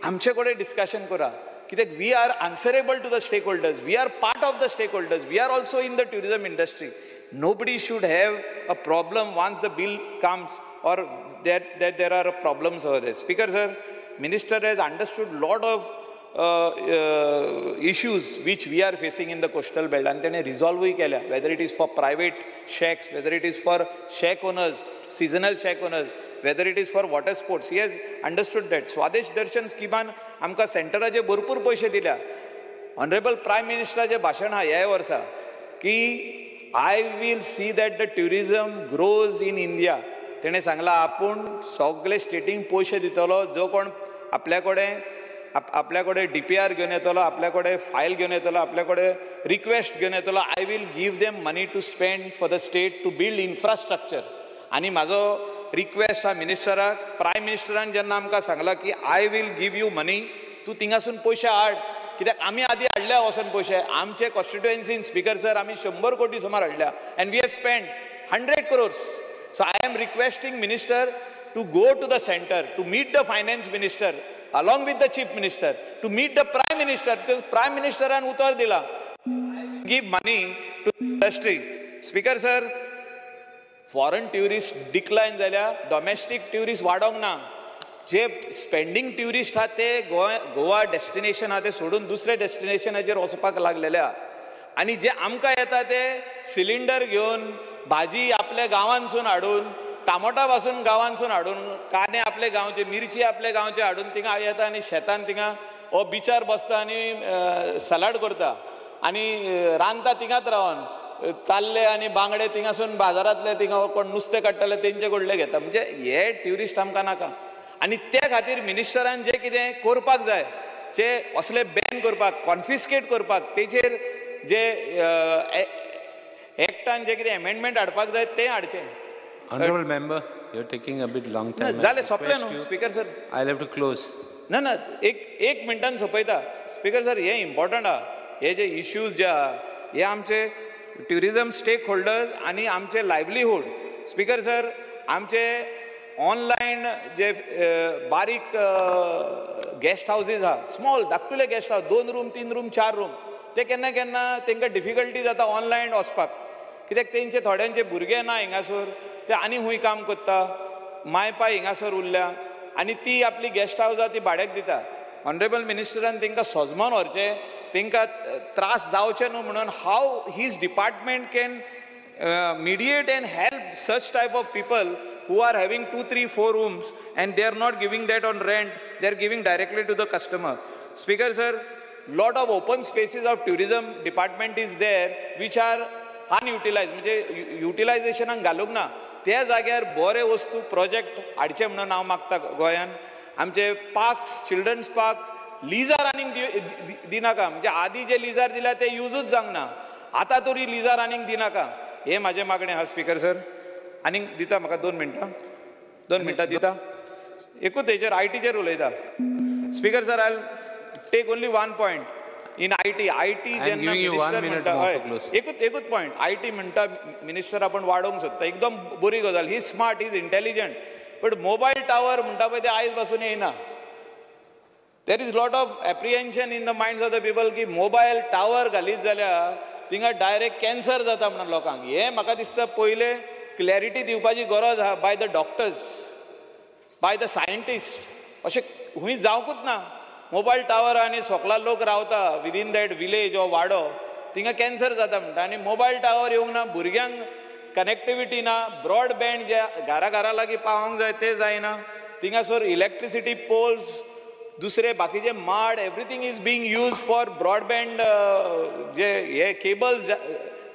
आमचे कडेन डिस्कशन करा. कित्याक we are answerable to the stakeholders, we are part of the stakeholders, we are also in the tourism industry. Nobody should have a problem once the bill comes or that there are problems over there. Speaker sir, minister has understood lot of issues which we are facing in the coastal belt and तेणे रिजॉल्वूय केल्या, whether it is for private shacks, whether it is for shack owners, seasonal shack owners, whether it is for water sports, he has understood that. Swadesh Darshan स्किमान आमकां सेंटराचे भरपूर पयशे दिल्या. Honourable prime मिनिस्टराचें भाशण आहा ह्या वर्सा की I will see that the tourism grows in India. तेणें सांगलां आपूण सगळे स्टेटींक पयशे दितलो, जो कोण आपल्या कडेन आपल्या कडेन DPR घेवन येतलो, आपल्या कडेन फायल घेवन येतलो, आपल्या कडेन रिक्वेस्ट घेवन येतलो, I will give them money to spend for the state to build infrastructure. आनी म्हाजो रिक्वेस्ट आहा मिनिस्टराक, प्रायम मिनिस्टरान जेन्ना आमकां सांगलां की I will give you money, तूं थिंगासून पयशे हाड, कित्याक आमी आदी हाडल्या वचून पयशे आमचे कॉन्स्टिट्युएन्सीन. स्पीकर सर, आमी 100 कोटी सुमार हाडल्या and we have spend 100 crores. So I am requesting minister to go to the centre to meet the finance minister along with the chief minister, to meet the prime minister, because prime minister an utar dila, give money to industry. Speaker sir, foreign tourist decline जाल्या, domestic tourist वाडोंक ना. जे spending tourist आहा ते Goa destination आहा ते सोडून दुसरे डेस्टिनेशनाचेर वचपाक लागलेले आहा. आनी जे आमकां येता ते सिलिंडर घेवन, भाजी आपल्या गांवांतसून हाडून, टामोटा पासून गांवांतसून हाडून, कांदे आपले गांवचे, मिरची आपले गांवचे हाडून थिंगा येता आनी शेतान थिंगा हो बिचार बसता आनी सलाड करता आनी रांदता थिंगाच रावन, ताल्ले आनी बांगडे थिंगासून बाजारांतले थिंगा कोण नुस्तें काडटाले तेंचे कडले घेता. म्हणजे हे ट्युरिस्ट आमकां नाका. आनी ते खातीर मिनिस्टरान जें कितें करपाक जाय, जे असले बॅन करपाक, कॉन्फिस्केट करपाक, तेचेर जे एक्टान जे कितें एमेंडमेंट हाडपाक जाय तें हाडचें. Honorable member, you're taking a bit long time. जालें, सोंपलें न्हू speaker sir. I'll have to close. ना ना, एक मिनटान सोंपयता. स्पीकर सर, हें इम्पॉर्टंट आहा, हे जे इश्यूज जे आहा हे आमचे ट्युरिजम स्टेक होल्डर्स आनी आमचे लायवलीहूड. स्पीकर सर, आमचे ऑनलायन जे बारीक गेस्ट हावजीज आहा, स्मॉल धाकटुले guest house, 2 room, 3 room, 4 room, ते केन्ना केन्ना तांकां डिफिकल्टी जाता ऑनलायन वचपाक, कित्याक तेंचे थोड्यांचे भुरगे ना हिंगासर, ते आनी खूंय काम करता, माय पाय हिंगासर उरल्या आनी ती आपली गेस्ट हावज आहा ती भाड्याक दिता. ऑनरेबल मिनिस्टरान तांकां सजमान व्हरचें, तांकां त्रास जावचे न्हू म्हणून how his department can mediate and help such type of people who are having 2, 3, 4 rooms and they are not giving that on rent, they are giving directly to the customer. Speaker sir, lot of open spaces of tourism department is there which are unutilized, म्हणजे युटिलायझेशनाक घालूंक ना. त्या जाग्यार बरे वस्तू project हाडचे म्हणून हांव मागता गोंयान. आमचे पार्क्स, चिल्ड्रन्स पार्क लिजार आनीक दिनाका, म्हणजे आदी जे लिजार दिल्या ते युजूच जावंक ना, आतां तरी लिजार आनीक दिनाका, हें म्हाजें मागणें आहा. स्पीकर सर, आनीक दिता म्हाका 2 मिनटां, 2 मिनटां दिता, एकूच हेचेर आयटीचेर उलयता. Speaker sir, I take only 1 point in IT. IT जेन्ना मिनिस्टर म्हणटा, हय, एकूच पॉयंट, IT म्हणटा मिनिस्टर आपूण वाडोवंक सोदता, एकदम बरी गजाल, he smart, he is intelligent, but mobile tower म्हणटा पळय ते आयज पासून येयना. There is lot of apprehension in the minds of the people की मोबायल टावर घालीत जाल्यार थिंगा डायरेक्ट कॅन्सर जाता म्हणून लोकांक. हें म्हाका दिसता पयलें क्लॅरिटी दिवपाची गरज आहा by the doctors, by the scientist. अशें खूंय जावंकूच ना. मोबायल टावर आनी सोकला लोक रावता विदीन that village or वाडो, थिंगा कॅन्सर जाता म्हणटा. आनी मोबायल टावर येवंक ना, भुरग्यांक कनेक्टिविटी ना, ब्रॉडबँड जे घरा घरा लागीं पावोंक जाय ते जायना, थिंगासर इलेक्ट्रिसिटी पोल्स, दुसरे बाकीचे माड, everything is being use for broadband, जे हे केबल्स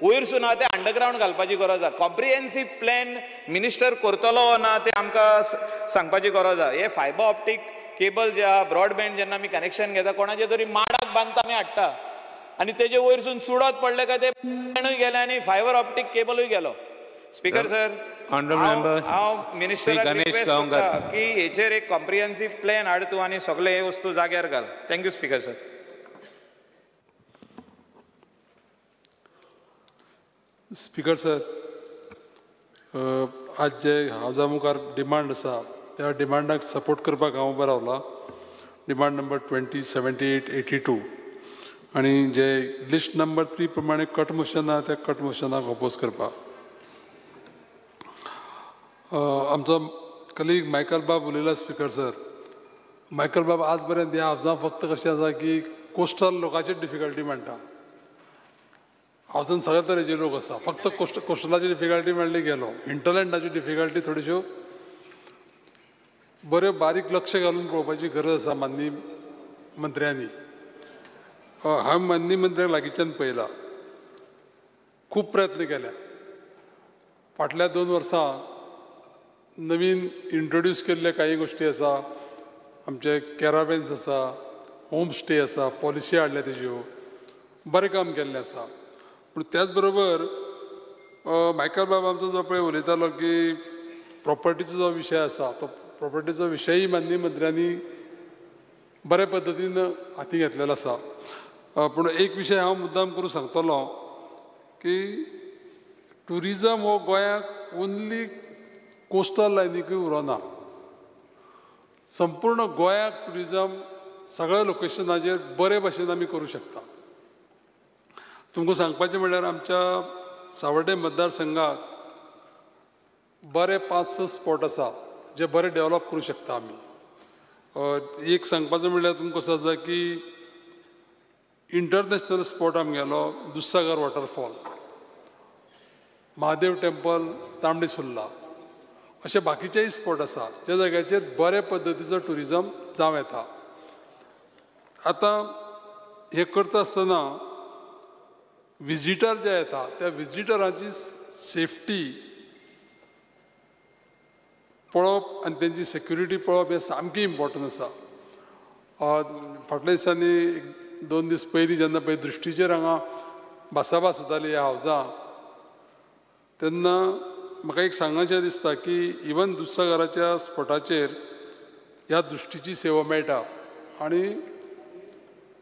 वयरसून आहा ते अंडरग्रावंड घालपाची गरज आहा. कॉम्प्रिहेन्सीव प्लॅन मिनिस्टर करतलो ना ते आमकां सांगपाची गरज आहा. हे फायबर ऑप्टीक केबल जे आहा, ब्रॉडबँड जेन्ना आमी कनेक्शन घेता कोणाचे तरी माडाक बांदता आमी हाडटा आनी तेजे वयरसून चुडत पडले काय ते गेले आनी फायबर ऑप्टीक केबलूय गेलो. स्पीकर सर, हांव मिनिस्टराक रिक्वेस्ट करता की हेचेर एक कॉम्प्रिहेन्सीव प्लॅन हाड तूं आनी सगळे हे वस्तू जाग्यार घाल. Thank you speaker sir. Speaker sir, आज जे हावजा मुखार डिमांड आसा त्या डिमांडाक सपोर्ट करपाक हांव उबो रावला. डिमांड नंबर 20, 78, 82 आनी जे लिस्ट नंबर 3 प्रमाणे कट मोशन आहा त्या कट मोशनाक अपोज करपाक. आमचो कलीग मायकल बाब उलयला. स्पीकर सर, मायकल बाब आज पर्यंत ह्या हावजां फक्त कशें आसा की कोस्टल लोकांची डिफिकल्टी म्हणटा. हावजान सगळे तरेचे लोक आसा, फक्त कोस्टलाची डिफिकल्टी म्हणली गेलो. इंटरलँडाची डिफिकल्टी थोड्योश्यो बऱ्यो बारीक लक्ष घालून पळोवपाची गरज आसा माननीय मंत्र्यांनी. हांवें माननीय मंत्र्यांक लागींच्यान पळयला, खूब प्रयत्न केल्या. फाटल्या 2 वर्सां नवीन इंट्रोड्यूस केल्ले काही गोश्टी आसा. आमचे कॅरावेन्स आसा, होम स्टे आसा, पॉलिसी हाडल्या तेज्यो, बरें काम केल्लें आसा. पूण त्याच बरोबर मायकल बाब आमचो जो पळय उलयतालो की प्रॉपर्टीचो जो विशय आसा तो प्रॉपर्टीचो विशयी माननीय मंत्र्यांनी बरे पद्दतीन हाती घेतलेलो आसा. पूण एक विशय हांव मुद्दाम करून सांगतलो की ट्युरिजम हो गोंयाक ओन्ली कोस्टल लायनीकूय उरोना, संपूर्ण गोंयाक ट्युरिजम सगळ्या लोकेशनाचेर बरे भाशेन आमी करूं शकता. तुमकां सांगपाचें म्हणल्यार आमच्या सावर्डे मतदारसंघाक बरे 5-6 स्पॉट आसा जे बरे डेवलप करूं शकता आमी. एक सांगपाचें म्हणल्यार तुमकां कसो आसा की इंटरनॅशनल स्पॉट आमगेलो दुधसागर वॉटरफॉल, महादेव टेम्पल तांबडी सुर्ला, अशे बाकीचेय स्पॉट आसा ज्या जाग्याचेर बरे पद्दतीचो ट्युरिजम जावं येता. आतां हें करता आसतना विजिटर जे येता त्या विजिटरांची सेफ्टी पळोवप आनी तेंची सेक्युरिटी पळोवप हें सामकें इम्पॉर्टंट आसा. फाटल्या दिसांनी 2 दीस पयलीं जेन्ना पळय दृश्टीचेर हांगा भासाभास जाताली ह्या हावजां, तेन्ना म्हाका एक सांगचें दिसता की इवन दुधसागराच्या स्पॉटाचेर ह्या दृश्टीची सेवा मेळटा आनी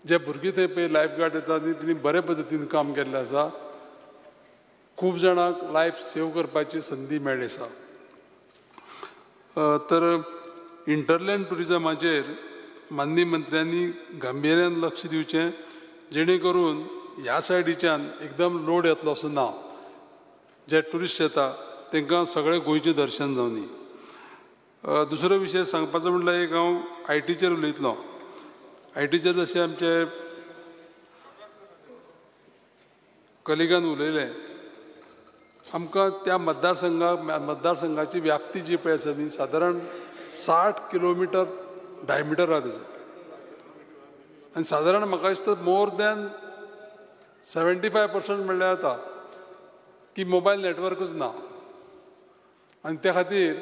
जे भुरगीं थंय पळय लायफ गार्ड येता आनी तेणी बरे पद्दतीन काम केल्लें आसा. खूब जाणांक लायफ सेव करपाची संदी मेळ्ळी आसा. तर इंटरलँड ट्युरिजमाचेर माननीय मंत्र्यांनी गांभिर्यान लक्ष दिवचें जेणे करून ह्या सायडीच्यान एकदम लोड येतलो असो ना. जे ट्युरिस्ट येता तांकां सगळें गोंयचें दर्शन जावनी. दुसरो विशय सांगपाचो म्हणल्यार एक हांव आयटीचेर उलयतलो. आयटीचेर जशें आमचे कलिगान उलयलें, आमकां त्या मतदारसंघाची व्याप्ती जी पळय आसा न्ही सादारण 60 किलोमिटर डायमिटर आहा तेजो आनी सादारण म्हाका दिसता मोर दॅन 75% म्हणल्यार जाता की मोबायल नॅटवर्कूच ना. आनी त्या खातीर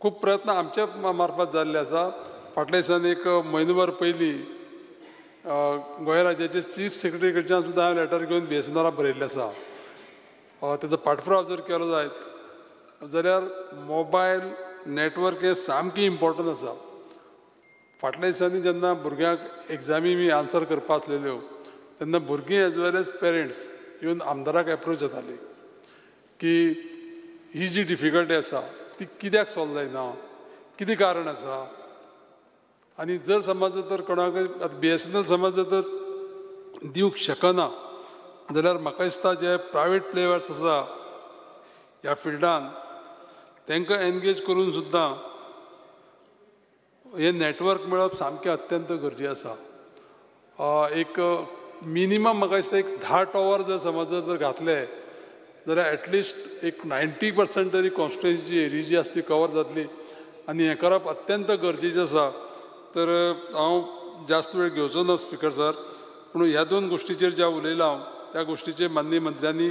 खूब प्रयत्न आमच्या मार्फत जाल्ले आसा. फाटल्या दिसांनी एक म्हयनोभर पयलीं गोंय राज्याचे चीफ सेक्रेटरी कडच्यान सुद्दां हांवें लेटर घेवन BSNL बरयल्लें आसा. तेजो पाठपुराव जर केलो जायत जाल्यार मोबायल नॅटवर्क हें सामकें इम्पॉर्टंट आसा. फाटल्या दिसांनी जेन्ना भुरग्यांक एग्जामी बी आन्सर करपा आसलेल्यो तेन्ना भुरगीं एज वेल एज पेरंट्स येवन आमदाराक एप्रोच जाताली की ही जी डिफिकल्टी आसा ती कित्याक सॉल्व जायना, कितें कारण आसा. आनी जर समज तर कोणाकय आतां BSNL समज तर दिवंक शकना जाल्यार म्हाका दिसता जे प्रायवेट प्लेयर्स आसा ह्या फिल्डान तांकां एनगेज करून सुद्दां हें नॅटवर्क मेळप सामकें अत्यंत गरजेचें आसा. एक मिनिमम म्हाका दिसता एक 10 टॉवर जर समज जर घातले जाल्यार एटलिस्ट एक 90% तरी कॉन्स्टिट्युएन्सीची एरिया जी आसा ती कवर जातली आनी हें करप अत्यंत गरजेचें आसा. तर हांव जास्त वेळ घेवचो ना स्पीकर सर, पूण ह्या 2 गोश्टीचेर ज्या उलयलां हांव त्या गोश्टीचेर माननीय मंत्र्यांनी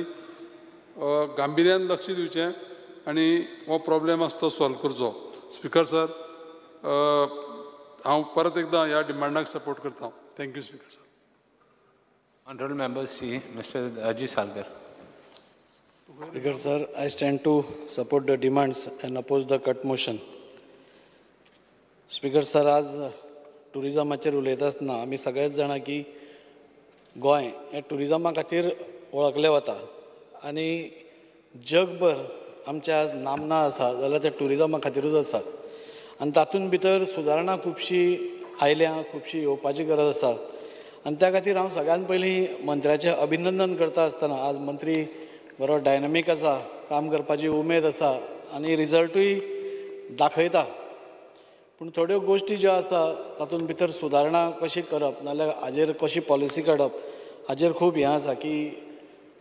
गांभिर्यान लक्ष दिवचें आनी हो प्रॉब्लेम आसा तो सॉल्व करचो. स्पीकर सर, हांव परत एकदां ह्या डिमांडाक सपोर्ट करता. Thank you speaker sir. Honorable Member C, Mr. Ajay Salkar. Speaker sir, I stand to support the demands and oppose the cut motion. Speaker sir, आज टुरिजमाचेर उलयता आसतना आमी सगळेच जाणा की गोंय हें टुरिजमा खातीर वळखलें वता आनी जगभर आमचें आज नामना आसा जाल्यार तें टुरिजमा खातीरूच आसा आनी तातूंत भितर सुदारणा खुबशी आयल्या, खुबशी येवपाची गरज आसा आनी त्या खातीर हांव सगळ्यान पयलीं मंत्र्याचें अभिनंदन करता आसतना आज मंत्री बरो डायनामीक आसा, काम करपाची उमेद आसा आनी रिजल्टूय दाखयता. पूण थोड्यो गोश्टी ज्यो आसा तातूंत भितर सुदारणा कशी करप नाजाल्यार हाजेर कशी पॉलिसी काडप हाजेर खूब हें आसा की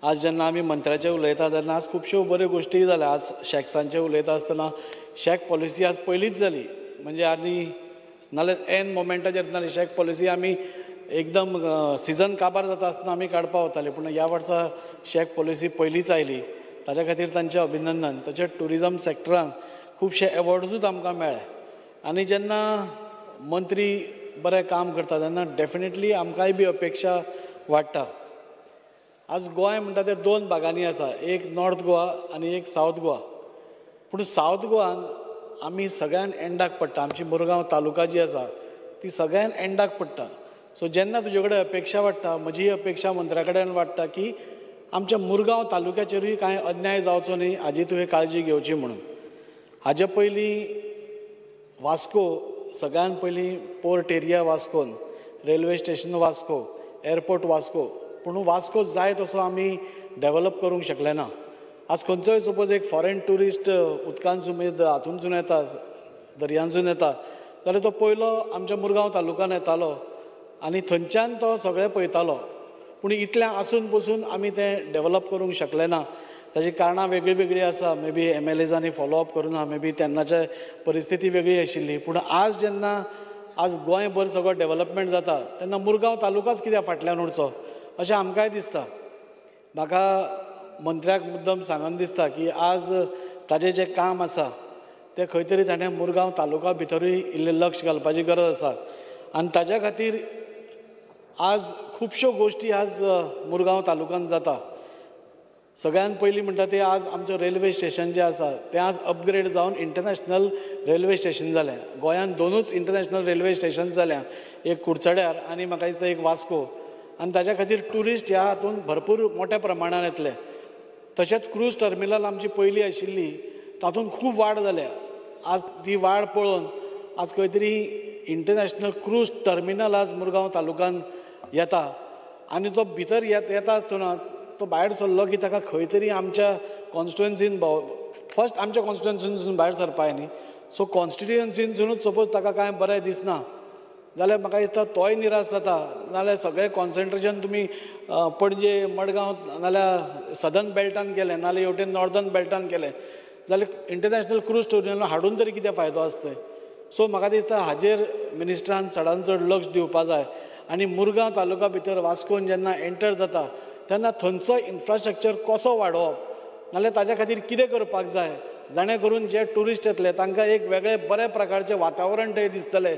आज जेन्ना आमी मंत्र्याचेर उलयता तेन्ना आज खुबश्यो बऱ्यो गोश्टी जाल्या. आज शॅक्सांचेर उलयता आसतना शॅक पॉलिसी आज पयलींच जाली, म्हणजे आनी नाजाल्यार एन मोमेंटाचेर नाजाल्यार शॅक पॉलिसी आमी एकदम सिजन काबार जाता आसतना आमी काडपा वताले, पूण ह्या वर्सा शॅक पॉलिसी पयलींच आयली, ताच्या खातीर तांचें अभिनंदन. तशेंच ट्युरिजम सॅक्टरान खुबशे एवॉर्ड्सूच आमकां मेळ्ळे आनी जेन्ना मंत्री बरें काम करता तेन्ना डेफिनेटली आमकांय बी अपेक्षा वाडटा. आज गोंय म्हणटा तें दोन भागांनी आसा, एक नॉर्थ गोवा आनी एक सावथ गोवा. पूण सावथ गोवान आमी सगळ्यान एंडाक पडटा, आमची मुरगांव तालुका जी आसा ती सगळ्यान एंडाक पडटा. सो जेन्ना तुजे कडेन अपेक्षा वाडटा, म्हजी अपेक्षा मंत्र्या कडेन वाडटा की आमच्या मुरगांव तालुक्याचेरूय कांय अन्याय जावचो न्ही हाजी तुवें काळजी घेवची म्हणून. हाजे पयलीं वास्को सगळ्यान पयलीं पोर्ट एरिया वास्कोन, railway station Vasco, airport Vasco, पूण वास्को जाय तसो आमी डेवलप करूंक शकले ना. आज खंयचोय सपोज एक फॉरेन ट्युरिस्ट उदकांतसून हातूंतसून येता, दर्यांतसून येता जाल्यार तो पयलो आमच्या मुरगांव तालुक्यान येतालो आनी थंयच्यान तो सगळें पळयतालो. पूण इतलें आसून पसून आमी तें डेवलप करूंक शकले ना. ताची कारणां वेगळीं वेगळीं आसा, मे बी एम एल एजांनी फॉलोअप करूना, मे बी तेन्नाचे परिस्थिती वेगळी आशिल्ली. पूण आज जेन्ना आज गोंयभर सगळो डेवलपमेंट जाता तेन्ना मुरगांव तालुकाच कित्याक फाटल्यान उरचो अशें आमकांय दिसता. म्हाका मंत्र्याक मुद्दम सांगन दिसता की आज ताजें जें काम आसा तें खंय तरी ताणें मुरगांव तालुका भितरूय इल्लें लक्ष घालपाची गरज आसा आनी ताज्या खातीर आज खुबश्यो गोश्टी आज मुरगांव तालुक्यान जाता. सगळ्यान पयलीं म्हणटा तें आज आमचो रेल्वे स्टेशन जें आसा तें आज अपग्रेड जावन इंटरनॅशनल रेल्वे स्टेशन जालें. गोंयांत दोनूच इंटरनॅशनल रेल्वे स्टेशन जाल्या, एक कुडचड्यार आनी म्हाका दिसता एक वास्को, आनी ताज्या खातीर ट्युरिस्ट ह्या हातूंत भरपूर मोठ्या प्रमाणान येतले. तशेंच क्रूज टर्मिनल आमची पयलीं आशिल्ली तातूंत खूब वाड जाल्या. आज ती वाड पळोवन आज खंय तरी इंटरनॅशनल क्रूज टर्मिनल आज मुरगांव तालुक्यान येता आनी तो भितर येता आसतना तो भायर सरलो की ताका खंय तरी आमच्या कॉन्स्टिट्युएन्सीन फर्स्ट आमच्या कॉन्स्टिट्युएन्सीनसून भायर सरपा न्ही, सो कॉन्स्टिट्युएन्सीनसूनच सपोज ताका कांय बरें दिसना जाल्यार म्हाका दिसता तोय निराश जाता. नाजाल्यार सगळें कॉन्सन्ट्रेशन तुमी पणजे, मडगांव नाजाल्यार सदर्न बेल्टान केलें, नाजाल्यार हेवटेन नॉर्दर्न बेल्टान केलें जाल्यार इंटरनॅशनल क्रूज टर्मिनल हाडून तरी कितें फायदो आसा थंय. सो म्हाका दिसता हाजेर मिनिस्टरान चडान चड लक्ष दिवपा जाय आनी मुरगांव तालुका भितर वास्कोन जेन्ना एंटर जाता तेन्ना थंयचो इन्फ्रास्ट्रक्चर कसो वाडोवप नाजाल्यार ताज्या खातीर कितें करपाक जाय जाणें करून जे ट्युरिस्ट येतले तांकां एक वेगळें बऱ्या प्रकारचें वातावरण थंय दिसतलें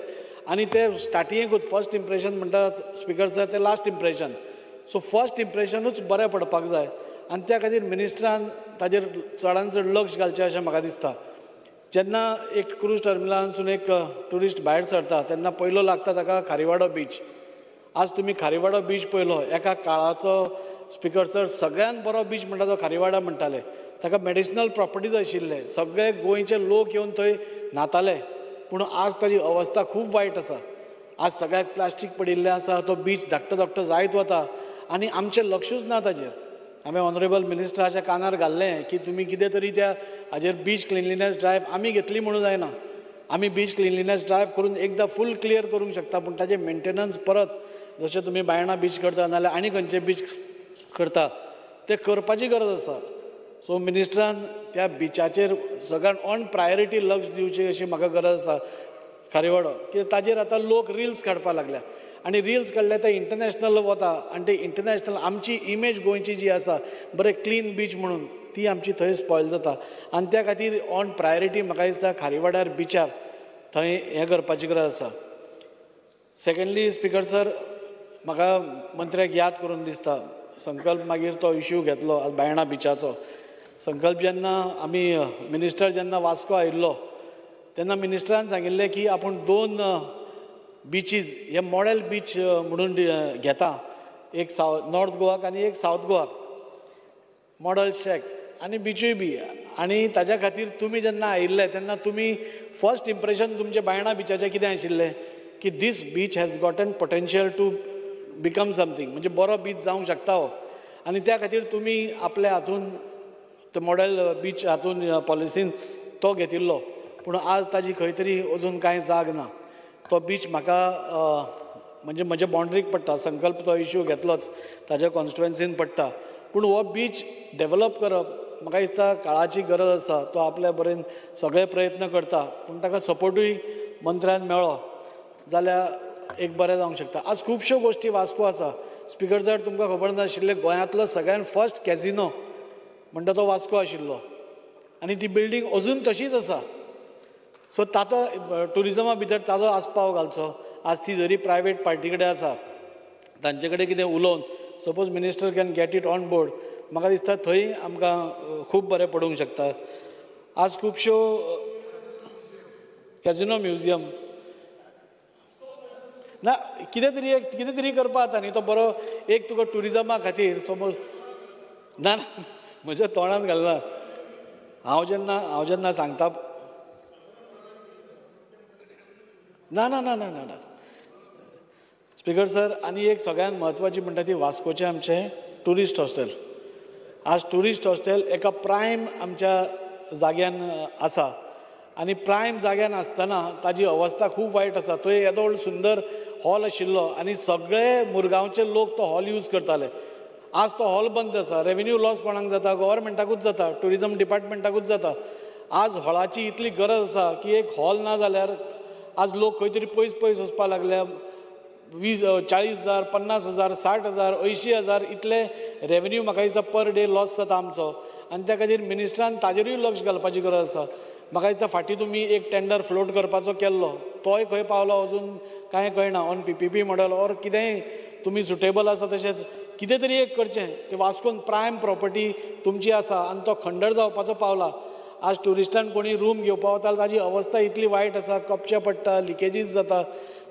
आनी ते स्टार्टिंगेकूच फर्स्ट इम्प्रेशन म्हणटा स्पिकर सर तें लास्ट इम्प्रेशन, सो फर्स्ट इम्प्रेशनूच बरें पडपाक जाय आनी त्या खातीर मिनिस्टरान ताजेर चडान चड लक्ष घालचें अशें म्हाका दिसता. जेन्ना एक क्रूज टर्मिनलांतसून एक ट्युरिस्ट भायर सरता तेन्ना पयलो लागता ताका खारीवाडो बीच. आज तुमी खारीवाडो बीच पळयलो, एका काळाचो स्पिकर सर सगळ्यान बरो बीच म्हणटा तो खारीवाडा म्हणटाले, ताका मेडिसिनल प्रॉपर्टीज आशिल्ले, सगळे गोंयचे लोक येवन थंय न्हाताले. पूण आज ताजी अवस्था खूब वायट आसा. आज सगळ्याक प्लास्टीक पडिल्लें आसा, तो बीच धाकटो धाकटो जायत वता आनी आमचें लक्षूच ना ताजेर. हांवें ऑनरेबल मिनिस्टराच्या कानार घाल्लें की तुमी कितें तरी त्या हाजेर बीच क्लिनलीनेस ड्रायव्ह आमी घेतली म्हणून जायना, आमी बीच क्लिनलीनेस ड्रायव्ह करून एकदां फूल क्लियर करूंक शकता, पूण ताजें मेंटेनन्स परत जशें तुमी बायणा बीच करता नाजाल्यार आनी खंयचे बीच करता ते करपाची गरज आसा. सो मिनिस्टरान त्या बिचाचेर सगळ्यान ऑन प्रायोरिटी लक्ष दिवची अशी म्हाका गरज आसा. खारीवाडो कित्याक ताजेर आतां लोक रिल्स काडपाक लागल्या आनी रिल्स काडले ते इंटरनॅशनल वता आनी ते इंटरनॅशनल आमची इमेज गोंयची जी आसा बरें क्लीन बीच म्हणून ती आमची थंय स्पॉयल जाता. आनी त्या खातीर ऑन प्रायोरिटी म्हाका दिसता खारीवाड्यार बिचार थंय हें करपाची गरज आसा. सेकंडली स्पीकर सर, म्हाका मंत्र्याक याद करून दिसता संकल्प मागीर तो इश्यू घेतलो बायणा बिचाचो. संकल्प जेन्ना आमी मिनिस्टर जेन्ना वास्को आयिल्लो तेन्ना मिनिस्टरान सांगिल्लें की आपूण 2 बिचीज हे मॉडेल बीच म्हणून घेता, एक नॉर्थ गोवाक आनी एक सावथ गोवाक मॉडल शॅक आनी बिचूय बी. आनी ताज्या खातीर तुमी जेन्ना आयिल्ले तेन्ना तुमी फर्स्ट इम्प्रेशन तुमचें बायणा बिचाचें कितें आशिल्लें की this beach has gotten potential to become something, म्हणजे बरो बीच जावंक शकता हो. आनी त्या खातीर तुमी आपल्या हातून तो मॉडेल बीच हातून पॉलिसीन तो घेतिल्लो, पूण आज ताजी खंय तरी अजून कांय जाग ना. तो बीच म्हाका म्हणजे म्हज्या बाउंड्रीक पडटा, संकल्प तो इश्यू घेतलोच ताज्या कॉन्स्टिट्युएन्सीन पडटा, पूण हो बीच डेवलप करप म्हाका दिसता काळाची गरज आसा. तो आपल्या बरेन सगळे प्रयत्न करता, पूण ताका सपोर्टूय मंत्र्यान मेळ्ळो जाल्यार एक बरें जावंक शकता. आज खुबश्यो गोश्टी वास्को आसा. स्पीकर सर, तुमकां खबर नाशिल्लें गोंयांतलो सगळ्यान फर्स्ट कॅझिनो म्हणटा तो वास्को आशिल्लो आनी ती बिल्डींग अजून तशीच आसा. सो तातो ट्युरिजमा भितर ताजो आस्पाव घालचो. आज ती जरी प्रायवेट पार्टी कडेन आसा तांचे कडेन कितें उलोवन suppose minister can get it on board, म्हाका दिसता थंय आमकां खूब बरें पडूंक शकता. आज खुबश्यो कॅझिनो म्युझियम ना कितें तरी एक कितें तरी करपा जाता न्ही, तो बरो एक तुका ट्युरिजमा खातीर समज ना म्हज्या तोंडान घालना. हांव जेन्ना सांगता ना ना ना ना ना ना स्पीकर सर. आनी एक सगळ्यांत म्हत्वाची म्हणटा ती वास्कोचें आमचें ट्युरिस्ट हॉस्टेल. आज ट्युरिस्ट हॉस्टेल एका प्रायम आमच्या जाग्यान आसा आनी प्रायम जाग्यान आसतना ताजी अवस्था खूब वायट आसा. थंय येदो व्हडलो सुंदर हॉल आशिल्लो आनी सगळे मुरगांवचे लोक तो हॉल यूज करताले. आज तो हॉल बंद आसा. रेवेन्यू लॉस कोणाक जाता? गव्हर्मेंटाकूच जाता, ट्युरिजम डिपार्टमेंटाकूच जाता. आज हॉलाची इतली गरज आसा की एक हॉल ना जाल्यार आज लोक खंय तरी पयस पयस वचपाक लागल्या. 20, 40 हजार, 50 हजार, 60 हजार, 80 हजार इतले रेवेन्यू म्हाका दिसता पर डे लॉस जाता आमचो. आनी त्या खातीर मिनिस्टरान ताजेरूय लक्ष घालपाची गरज आसा. म्हाका दिसता फाटीं तुमी एक टेंडर फ्लोट करपाचो केल्लो, तोय खंय पावलो अजून कांय कळना. On PPP model or कितेंय तुमी सुटेबल आसा तशेंच कितें तरी एक करचें. ते वास्कोन प्रायम प्रॉपर्टी तुमची आसा आनी तो खंडर जावपाचो पावला. आज ट्युरिस्टान कोणी रूम घेवपा वता ताजी अवस्था इतली वायट आसा, कपचे पडटा, लिकेजीस जाता.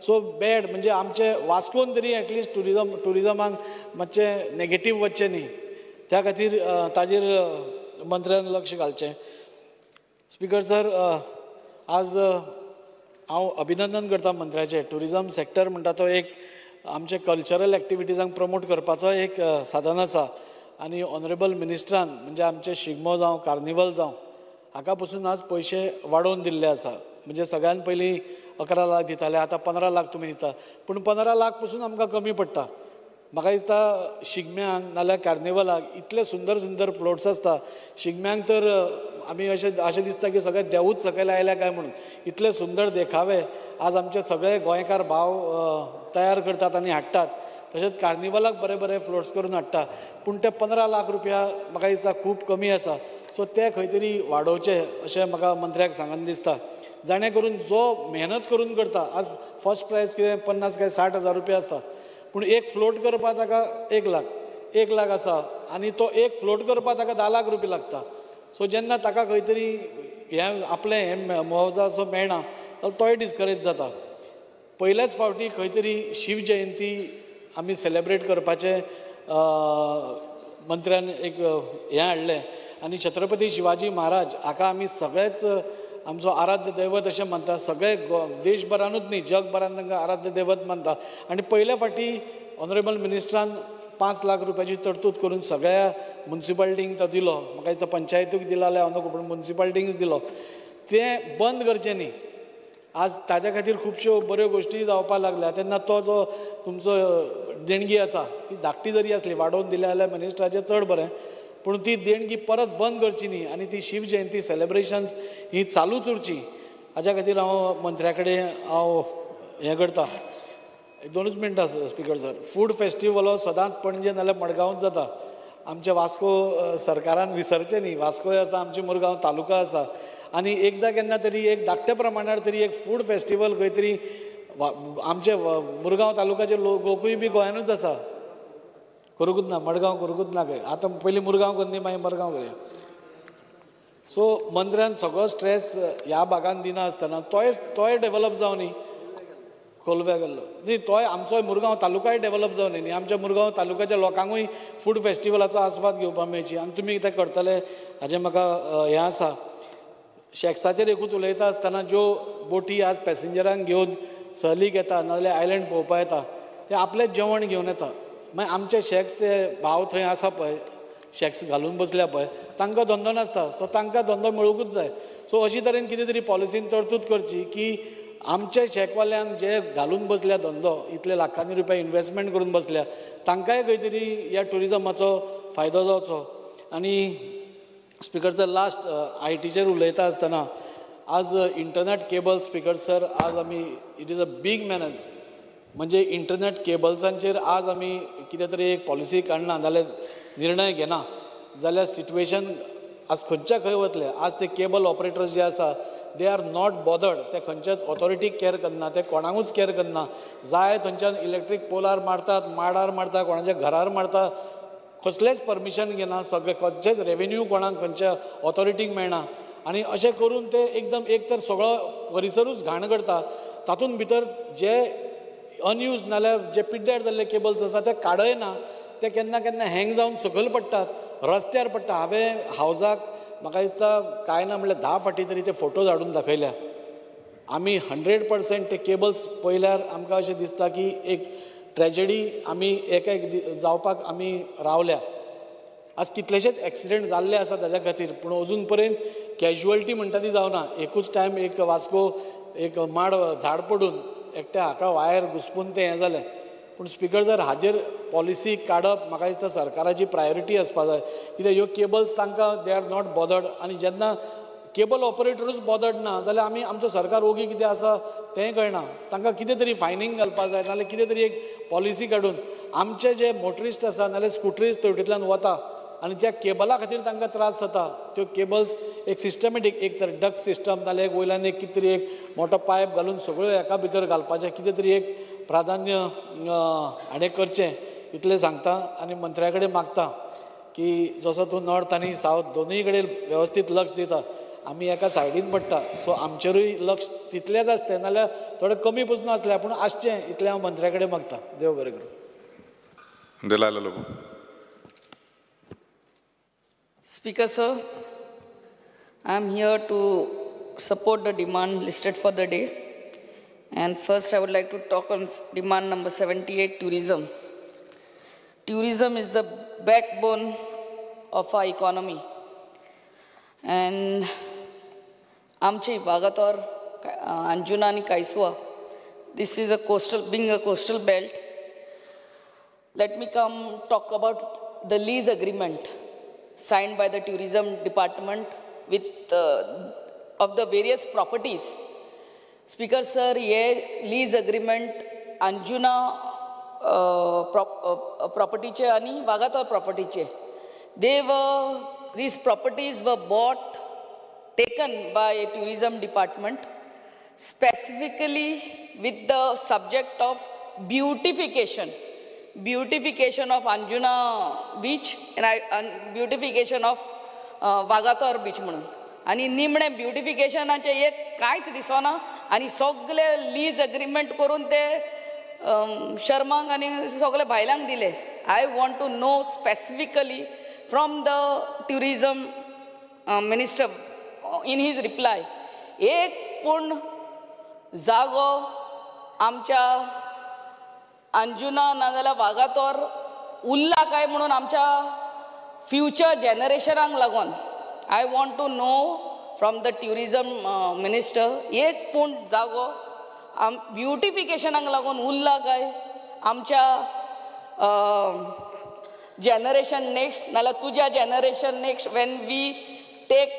सो बॅड म्हणजे आमचे वास्कोन तरी एटलिस्ट ट्युरिजमाक मातशें नेगेटीव वचचें न्ही, त्या खातीर ताजेर मंत्र्यान लक्ष घालचें. स्पीकर सर, आज हांव अभिनंदन करता मंत्र्याचें. ट्युरिजम सेक्टर म्हणटा तो एक आमचे कल्चरल एक्टिविटीजांक प्रमोट करपाचो एक साधन आसा आनी ऑनरेबल मिनिस्टरान म्हणजे आमचे शिगमो जावं कार्निवल जावं हाका पसून आज पयशे वाडोवन दिल्ले आसा. म्हणजे सगळ्यान पयलीं 11 लाख दिताले, आतां 15 लाख तुमी दिता, पूण 15 लाख पसून आमकां कमी पडटा. म्हाका दिसता शिगम्यांक नाल्यार कार्निवलाक इतले सुंदर सुंदर फ्लोट्स आसता. शिगम्यांक तर आमी अशें दिसता की सगळे देवूच सकयल आयल्या काय म्हणून, इतले सुंदर देखावे आज आमचे सगळे गोंयकार भाव तयार करतात आनी हाडटात. तशेंच कार्निवलाक बरे बरे फ्लोट्स करून हाडटा, पूण ते 15 लाख रुपया म्हाका दिसता खूब कमी आसा. सो ते खंय तरी वाडोवचे अशें म्हाका मंत्र्याक सांगन दिसता, जाणें करून जो मेहनत करून करता. आज फर्स्ट प्रायज कितें 50 काय 60 हजार रुपया आसता, पूण एक फ्लोट करपाक ताका 1 लाख 1 लाख आसा आनी तो एक फ्लोट करपाक ताका 10 लाख रुपया लागता. सो जेन्ना ताका खंय तरी हें आपलें हें मुआवजा असो मेळना जाल्यार तोय डिस्करेज जाता. पयल्याच फावटी खंय तरी शिव जयंती आमी सेलेब्रेट करपाचें मंत्र्यान एक हें हाडलें आनी छत्रपती शिवाजी महाराज हाका आमी सगळेच आमचो आराध्य दैवत अशें मानता. सगळे देशभरानूच न्ही जगभरान तांकां आराध्य दैवत मानता. आनी पयले फावटी ऑनरेबल मिनिस्टरान 5 लाख रुपयाची तरतूद करून सगळ्या मुन्सिपालिटींक तो दिलो. म्हाका दिसता पंचायतीक दिला जाल्यार हांव नको, पूण मुन्सिपालिटींक दिलो. तें बंद करचें न्ही. आज ताज्या खातीर खुबश्यो बऱ्यो गोश्टी जावपाक लागल्या. तेन्ना तो जो तुमचो देणगी आसा ती धाकटी जरी आसली वाडोवन दिल्या जाल्यार मिनिस्टराचें चड बरें, पूण ती देणगी परत बंद करची न्ही आनी ती शिव जयंती सेलेब्रेशन्स ही चालूच उरची हाज्या खातीर हांव मंत्र्या कडेन हांव हें करता, दोनूच मिनटां स्पीकर सर. फूड फेस्टिवल हो सदांच पणजे नाल्यार मडगांवच जाता. आमच्या वास्को सरकारान विसरचें न्ही, वास्कोय आसा, आमची मुरगांव तालुका आसा आनी एकदां केन्ना तरी एक धाकट्या प्रमाणार तरी एक फूड फेस्टिवल खंय तरी आमचे मुरगांव तालुकाचे लोकूय बी गोंयानूच आसा. करूंकूच ना मडगांव, करूंकूच ना खंय. आतां पयलीं मुरगांव करनी, मागीर मडगांव करया. सो मंत्र्यान सगळो स्ट्रेस ह्या भागान दिना आसतना तोय डेवलप जावं न्ही, कोलव्या गेल्लो न्ही, तोय आमचोय मुरगांव तालुकाय डेवलप जावं न्ही. आमच्या मुरगांव तालुक्याच्या लोकांकूय फूड फेस्टिवलाचो आस्वाद घेवपाक मेळची आनी तुमी कितें करतले हाजें म्हाका हें आसा. शॅक्साचेर एकूच उलयता आसतना ज्यो बोटी आज पॅसेंजरांक घेवन सहलीक येता नाजाल्यार आयलंड पळोवपाक येता ते आपलें जेवण घेवन येता. मागीर आमचे शॅक्स ते भाव थंय आसा पळय, शॅक्स घालून बसल्या पळय, तांकां धंदो नासता, सो तांकां धंदो मेळुंकूच जाय. सो अशी तरेन कितें तरी पॉलिसीन तरतूद करची की आमचे शॅकवाल्यांक जे घालून बसल्या धंदो, इतले लाखांनी रुपया इन्वेस्टमेंट करून बसल्या, तांकांय खंय तरी ह्या ट्युरिजमाचो फायदो जावचो. आनी स्पीकर सर, लास्ट I टीचेर उलयता आसतना आज इंटरनेट केबल स्पीकर सर आज आमी it is a big menace. म्हणजे इंटरनेट केबल्सांचेर आज आमी कितें तरी एक पॉलिसी काडना जाल्यार निर्णय घेना जाल्यार सिट्युएशन आज खंयच्या खंय वतलें. आज ते केबल ऑपरेटर्स जे आसा they are not bothered, ते खंयच्याच ऑथॉरिटीक कॅर करना, ते कोणाकूच कॅर करना. जाय थंयच्यान इलेक्ट्रीक पोलार मारतात, माडार मारता, कोणाच्या घरार मारता, कसलेंच परमिशन घेना, सगळें खंयचेच रेवेन्यू कोणाक खंयच्या ऑथॉरिटीक मेळना. आनी अशें करून ते एकदम एक तर सगळो परिसरूच घाण करता, तातूंत भितर जे अनयूज नाल्यार जे पिड्ड्यार जाल्ले केबल्स आसा ते काडय ना, ते केन्ना केन्ना हँग जावन सकयल पडटात, रस्त्यार पडटा. हांवें हावजाक म्हाका दिसता कांय ना म्हणल्यार 10 फावटी तरी ते फोटोज हाडून दाखयल्या. आमी 100% ते केबल्स पळयल्यार आमकां अशें दिसता की एक ट्रेजडी आमी एक एक जावपाक आमी रावल्या. आज कितलेशेच एक्सिडंट जाल्ले आसा ताज्या खातीर, पूण अजून पर्यंत कॅज्युअलिटी म्हणटा ती जावना. एकूच टायम एक वास्को एक माड झाड पडून एकट्या हाका वायर घुसपून तें हें जालें. पूण स्पीकर सर, हाजेर पॉलिसी काडप म्हाका दिसता सरकाराची प्रायोरिटी आसपा जाय. कित्याक ह्यो केबल्स तांकां they are not bothered, आनी जेन्ना केबल ऑपरेटरूच बॉदर्ड ना जाल्यार आमी आमचो सरकार ओगी कितें आसा तेंय कळना. तांकां कितें तरी फायनींग घालपाक जाय, नाजाल्यार कितें तरी एक पॉलिसी काडून आमचे जे मोटरिस्ट आसा नाजाल्यार स्कुटरिस्ट थेवटींतल्यान वता आनी ज्या केबला खातीर तांकां त्रास जाता त्यो केबल्स एक सिस्टमॅटीक एक तर डक सिस्टम नाजाल्यार एक वयल्यान एक कितें तरी एक मोठो पायप घालून सगळ्यो एका भितर घालपाचें कितें तरी एक प्राधान्य हाणें करचें इतलें सांगता. आनी मंत्र्या कडेन मागता की जसो तूं नॉर्थ आनी सावथ दोनूय कडेन वेवस्थीत लक्ष दिता, आमी एका सायडीन पडटा, सो आमचेरूय लक्ष तितलेंच आसतें नाजाल्यार थोडें कमी पसून आसलें पूण आसचें इतलें हांव मंत्र्या कडेन मागता. देव बरें करूं. Delilah Lobo. Speaker sir, I am here to support the demand listed for the day. And first I would like to talk on demand number 78, tourism. Tourism is the backbone of our economy. And आमचे वागातोर, अंजुना आणि कायसुआ, this is a coastal, being a coastal belt. Let me come talk about the lease agreement signed by the tourism department with of the various properties. Speaker sir, ये lease agreement Anjuna property चे आणि Vagator property चे, they were, these properties were bought, taken by tourism department specifically with the subject of beautification, beautification of Anjuna beach and beautification of Vagator beach म्हणून. आनी निमणे ब्युटिफिकेशनाचें एक कांयच दिसना आनी सगळे लीज अग्रीमेंट करून ते शर्मांक आनी सगळे भायल्यांक दिले. I want to know specifically from the tourism minister in his reply, एक पूण जागो आमच्या अंजुना नाजाल्यार वागातोर उरला काय म्हणून आमच्या फ्युचर जनरेशनाक लागून I want to know from the tourism minister, एक पूण जागो आम ब्युटिफिकेशनाक लागून उरला काय आमच्या जनरेशन नेक्स्ट नाल्यार तुज्या generation next, when we take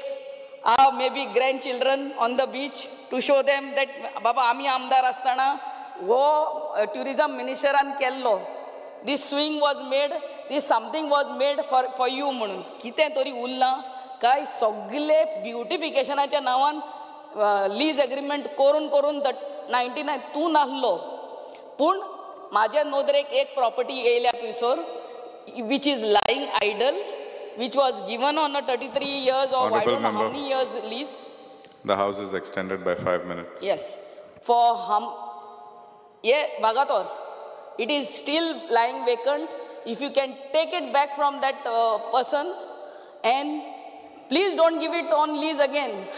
our maybe grandchildren on the beach to show them that बाबा आमी आमदार आसतना हो ट्युरिजम मिनिस्टरान केल्लो. This swing was made, this something was made for you म्हणून कितें तरी उरलां काय सगळे ब्युटिफिकेशनाच्या नांवान लीज एग्रीमेंट करून करून 99 तूं नासलो. पूण म्हाज्या नदरेक एक प्रॉपर्टी येयल्या थंयसर which is lying idle, which was given on a 33 years or I don't know how many years lease. The house is extended by 5 minutes. Yes. For hum, yeah, Vagator, it is still lying vacant. If you can take it back from that person, and please don't give it on lease again.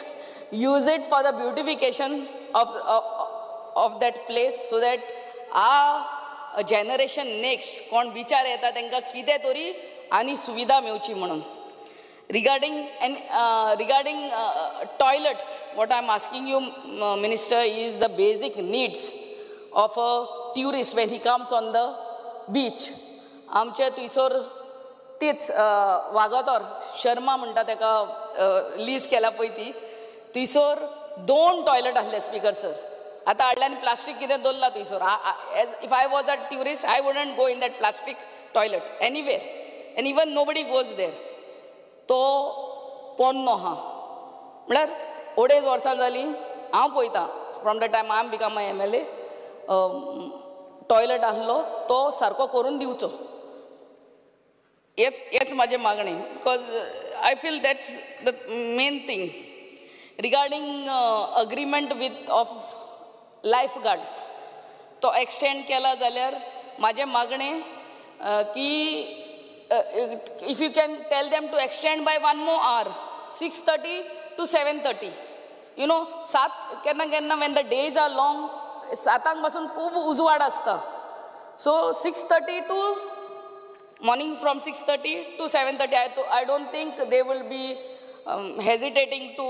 Use it for the beautification of that place so that our generation next, कोण विचार येता तेंका कितें तरी आनी सुविधा मेवची म्हणून. Regarding toilets, what I am asking you, Minister, is the basic needs of a tourist when he comes on the beach. आमचे थंयसर तीच वागातोर शर्मा म्हणटा तेका लीज केला पळय ती, थंयसर 2 टॉयलट आसले स्पीकर सर. आतां हाडले आनी प्लास्टीक कितें दवरलां थंयसर. If I was a tourist I wouldn't go in that plastic toilet anywhere, and even nobody goes there. तो पोन्नो आहा, म्हळ्यार 2.5 वर्सां जालीं हांव पळयतां, from the time I am become a MLA, toilet आसलो तो सारको करून दिवचो, हेच म्हाजें मागणें, because I feel that's the main thing. Regarding agreement with of life guards, तो एक्सटेंड केला जाल्यार म्हाजें मागणें की if you can tell them to extend by 1 more hour, 6:30 to 7:30. You know, 7 केन्ना केन्ना when the days are long, 7 पासून खूब उजवाड आसता. So 6:30 to morning, from 6:30 to 7:30, I don't think they will be hesitating to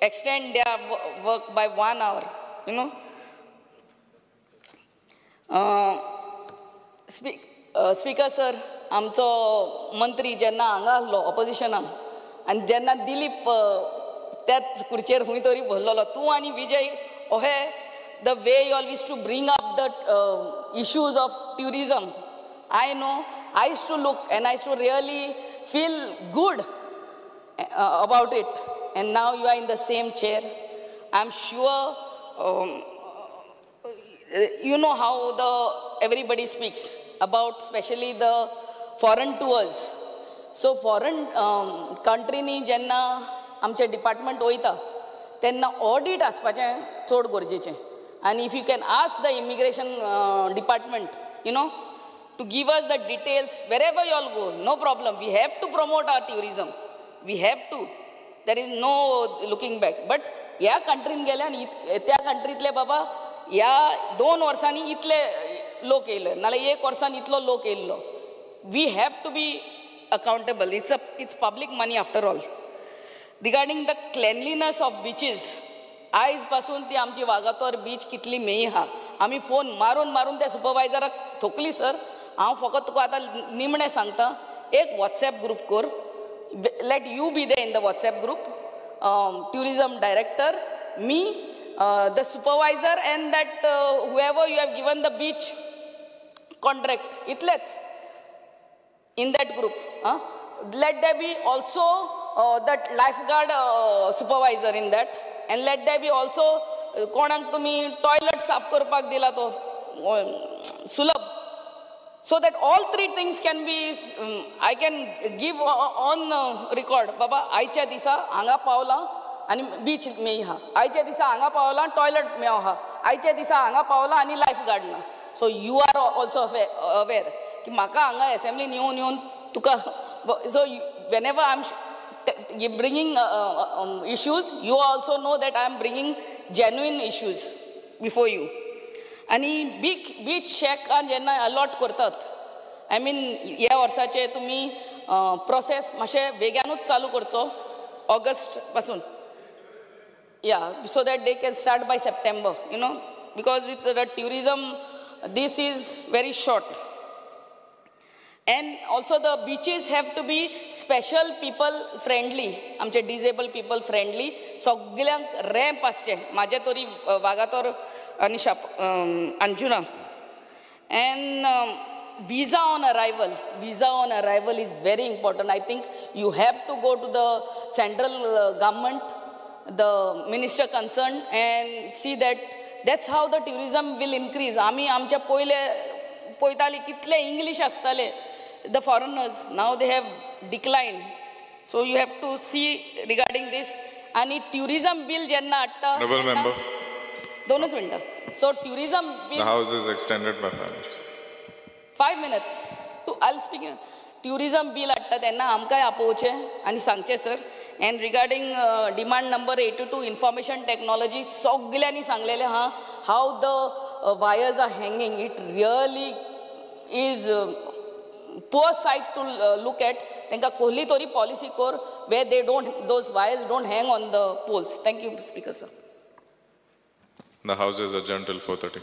extend their work by 1 hour, you know. Speaker sir, आमचो मंत्री जेन्ना हांगा आसलो ऑपोजिशनाक आनी जेन्ना दिलीप त्याच खुर्चेर खंय तरी भरलेलो, तूं आनी विजय ओहे the way you always to bring up the issues of tourism, I know I used to look and I used to really feel good about it. And now you are in the same chair. I am sure you know how the everybody speaks about, especially the foreign tours. So foreign country नी जेन्ना आमचे department वयता तेन्ना audit आसपाचें चड गरजेचें. आनी if you can ask the immigration department, you know, to give us the details wherever you all go, no problem. We have to promote our tourism, we have to, there is no looking back. But ह्या कंट्रीन गेले आनी त्या कंट्रींतले बाबा ह्या 2 वर्सांनी इतले लोक येयले, नाल्यार 1 वर्सान इतलो लोक येयल्लो. We have to be accountable. It's public money after all. Regarding the cleanliness of beaches, आयज पासून ती आमची वागातोर बीच कितली मेई आहा, आमी फोन मारून मारून त्या सुपरवायजराक थोकली सर. हांव फकत तुका आतां निमणें सांगता, एक वॉट्सएप ग्रूप कर, let you be there in the WhatsApp group, tourism director, me, the supervisor and that whoever you have given the beach contract, इतलेच in that group. Let there be also that lifeguard supervisor in that, and let there be also कोणाक तुमी toilet साफ करपाक दिला तो सुलभ, so that all 3 things can be, I can give on record, बाबा आयच्या दिसा हांगा पावलां आनी बीच मेई आहा, आयच्या दिसा हांगा पावलां टॉयलट मेव आहा, आयच्या दिसा हांगा पावलां आनी लायफ गार्ड ना. So you are also aware की म्हाका हांगा एसेंब्लीन येवन येवन तुका, so whenever I am bringing issues, you also know that I am bringing genuine issues before you. आनी बीच शॅकान जेन्ना अलॉट करतात, I mean ह्या वर्साचे तुमी प्रोसेस मातशें बेगानूच चालू करचो, ऑगस्ट पासून, yeah, so that they can start by September, you know, because it's the tourism, this is very short. And also the beaches have to be special people friendly, आमचे disable people friendly, सगल्यांक ramp आसचे म्हाजे तरी वागातोर आनी शाप Anjuna. And visa on arrival, visa on arrival is very important. I think you have to go to the central government, the minister concerned, and see that that's how the tourism will increase. आमी आमच्या पयले पळयताली कितले English आसताले the foreigners, now they have declined. So you have to see regarding this. आनी tourism bill जेन्ना हाडटा, Honorable member, दोनूच मिनटां. So tourism the bill House is extended by 5 minutes. 5 minutes to I speak. Tourism bill हाडटा तेन्ना आमकांय आपोवचें आनी सांगचें sir. And regarding demand number 82 information technology, सगल्यांनी सांगलेलें आहा how the wires are hanging. It really is poor sight to look at. तांकां कसली तरी पॉलिसी कर where they don't, those wires don't hang on the poles. Thank you, Speaker sir. The House is adjourned till 4:30.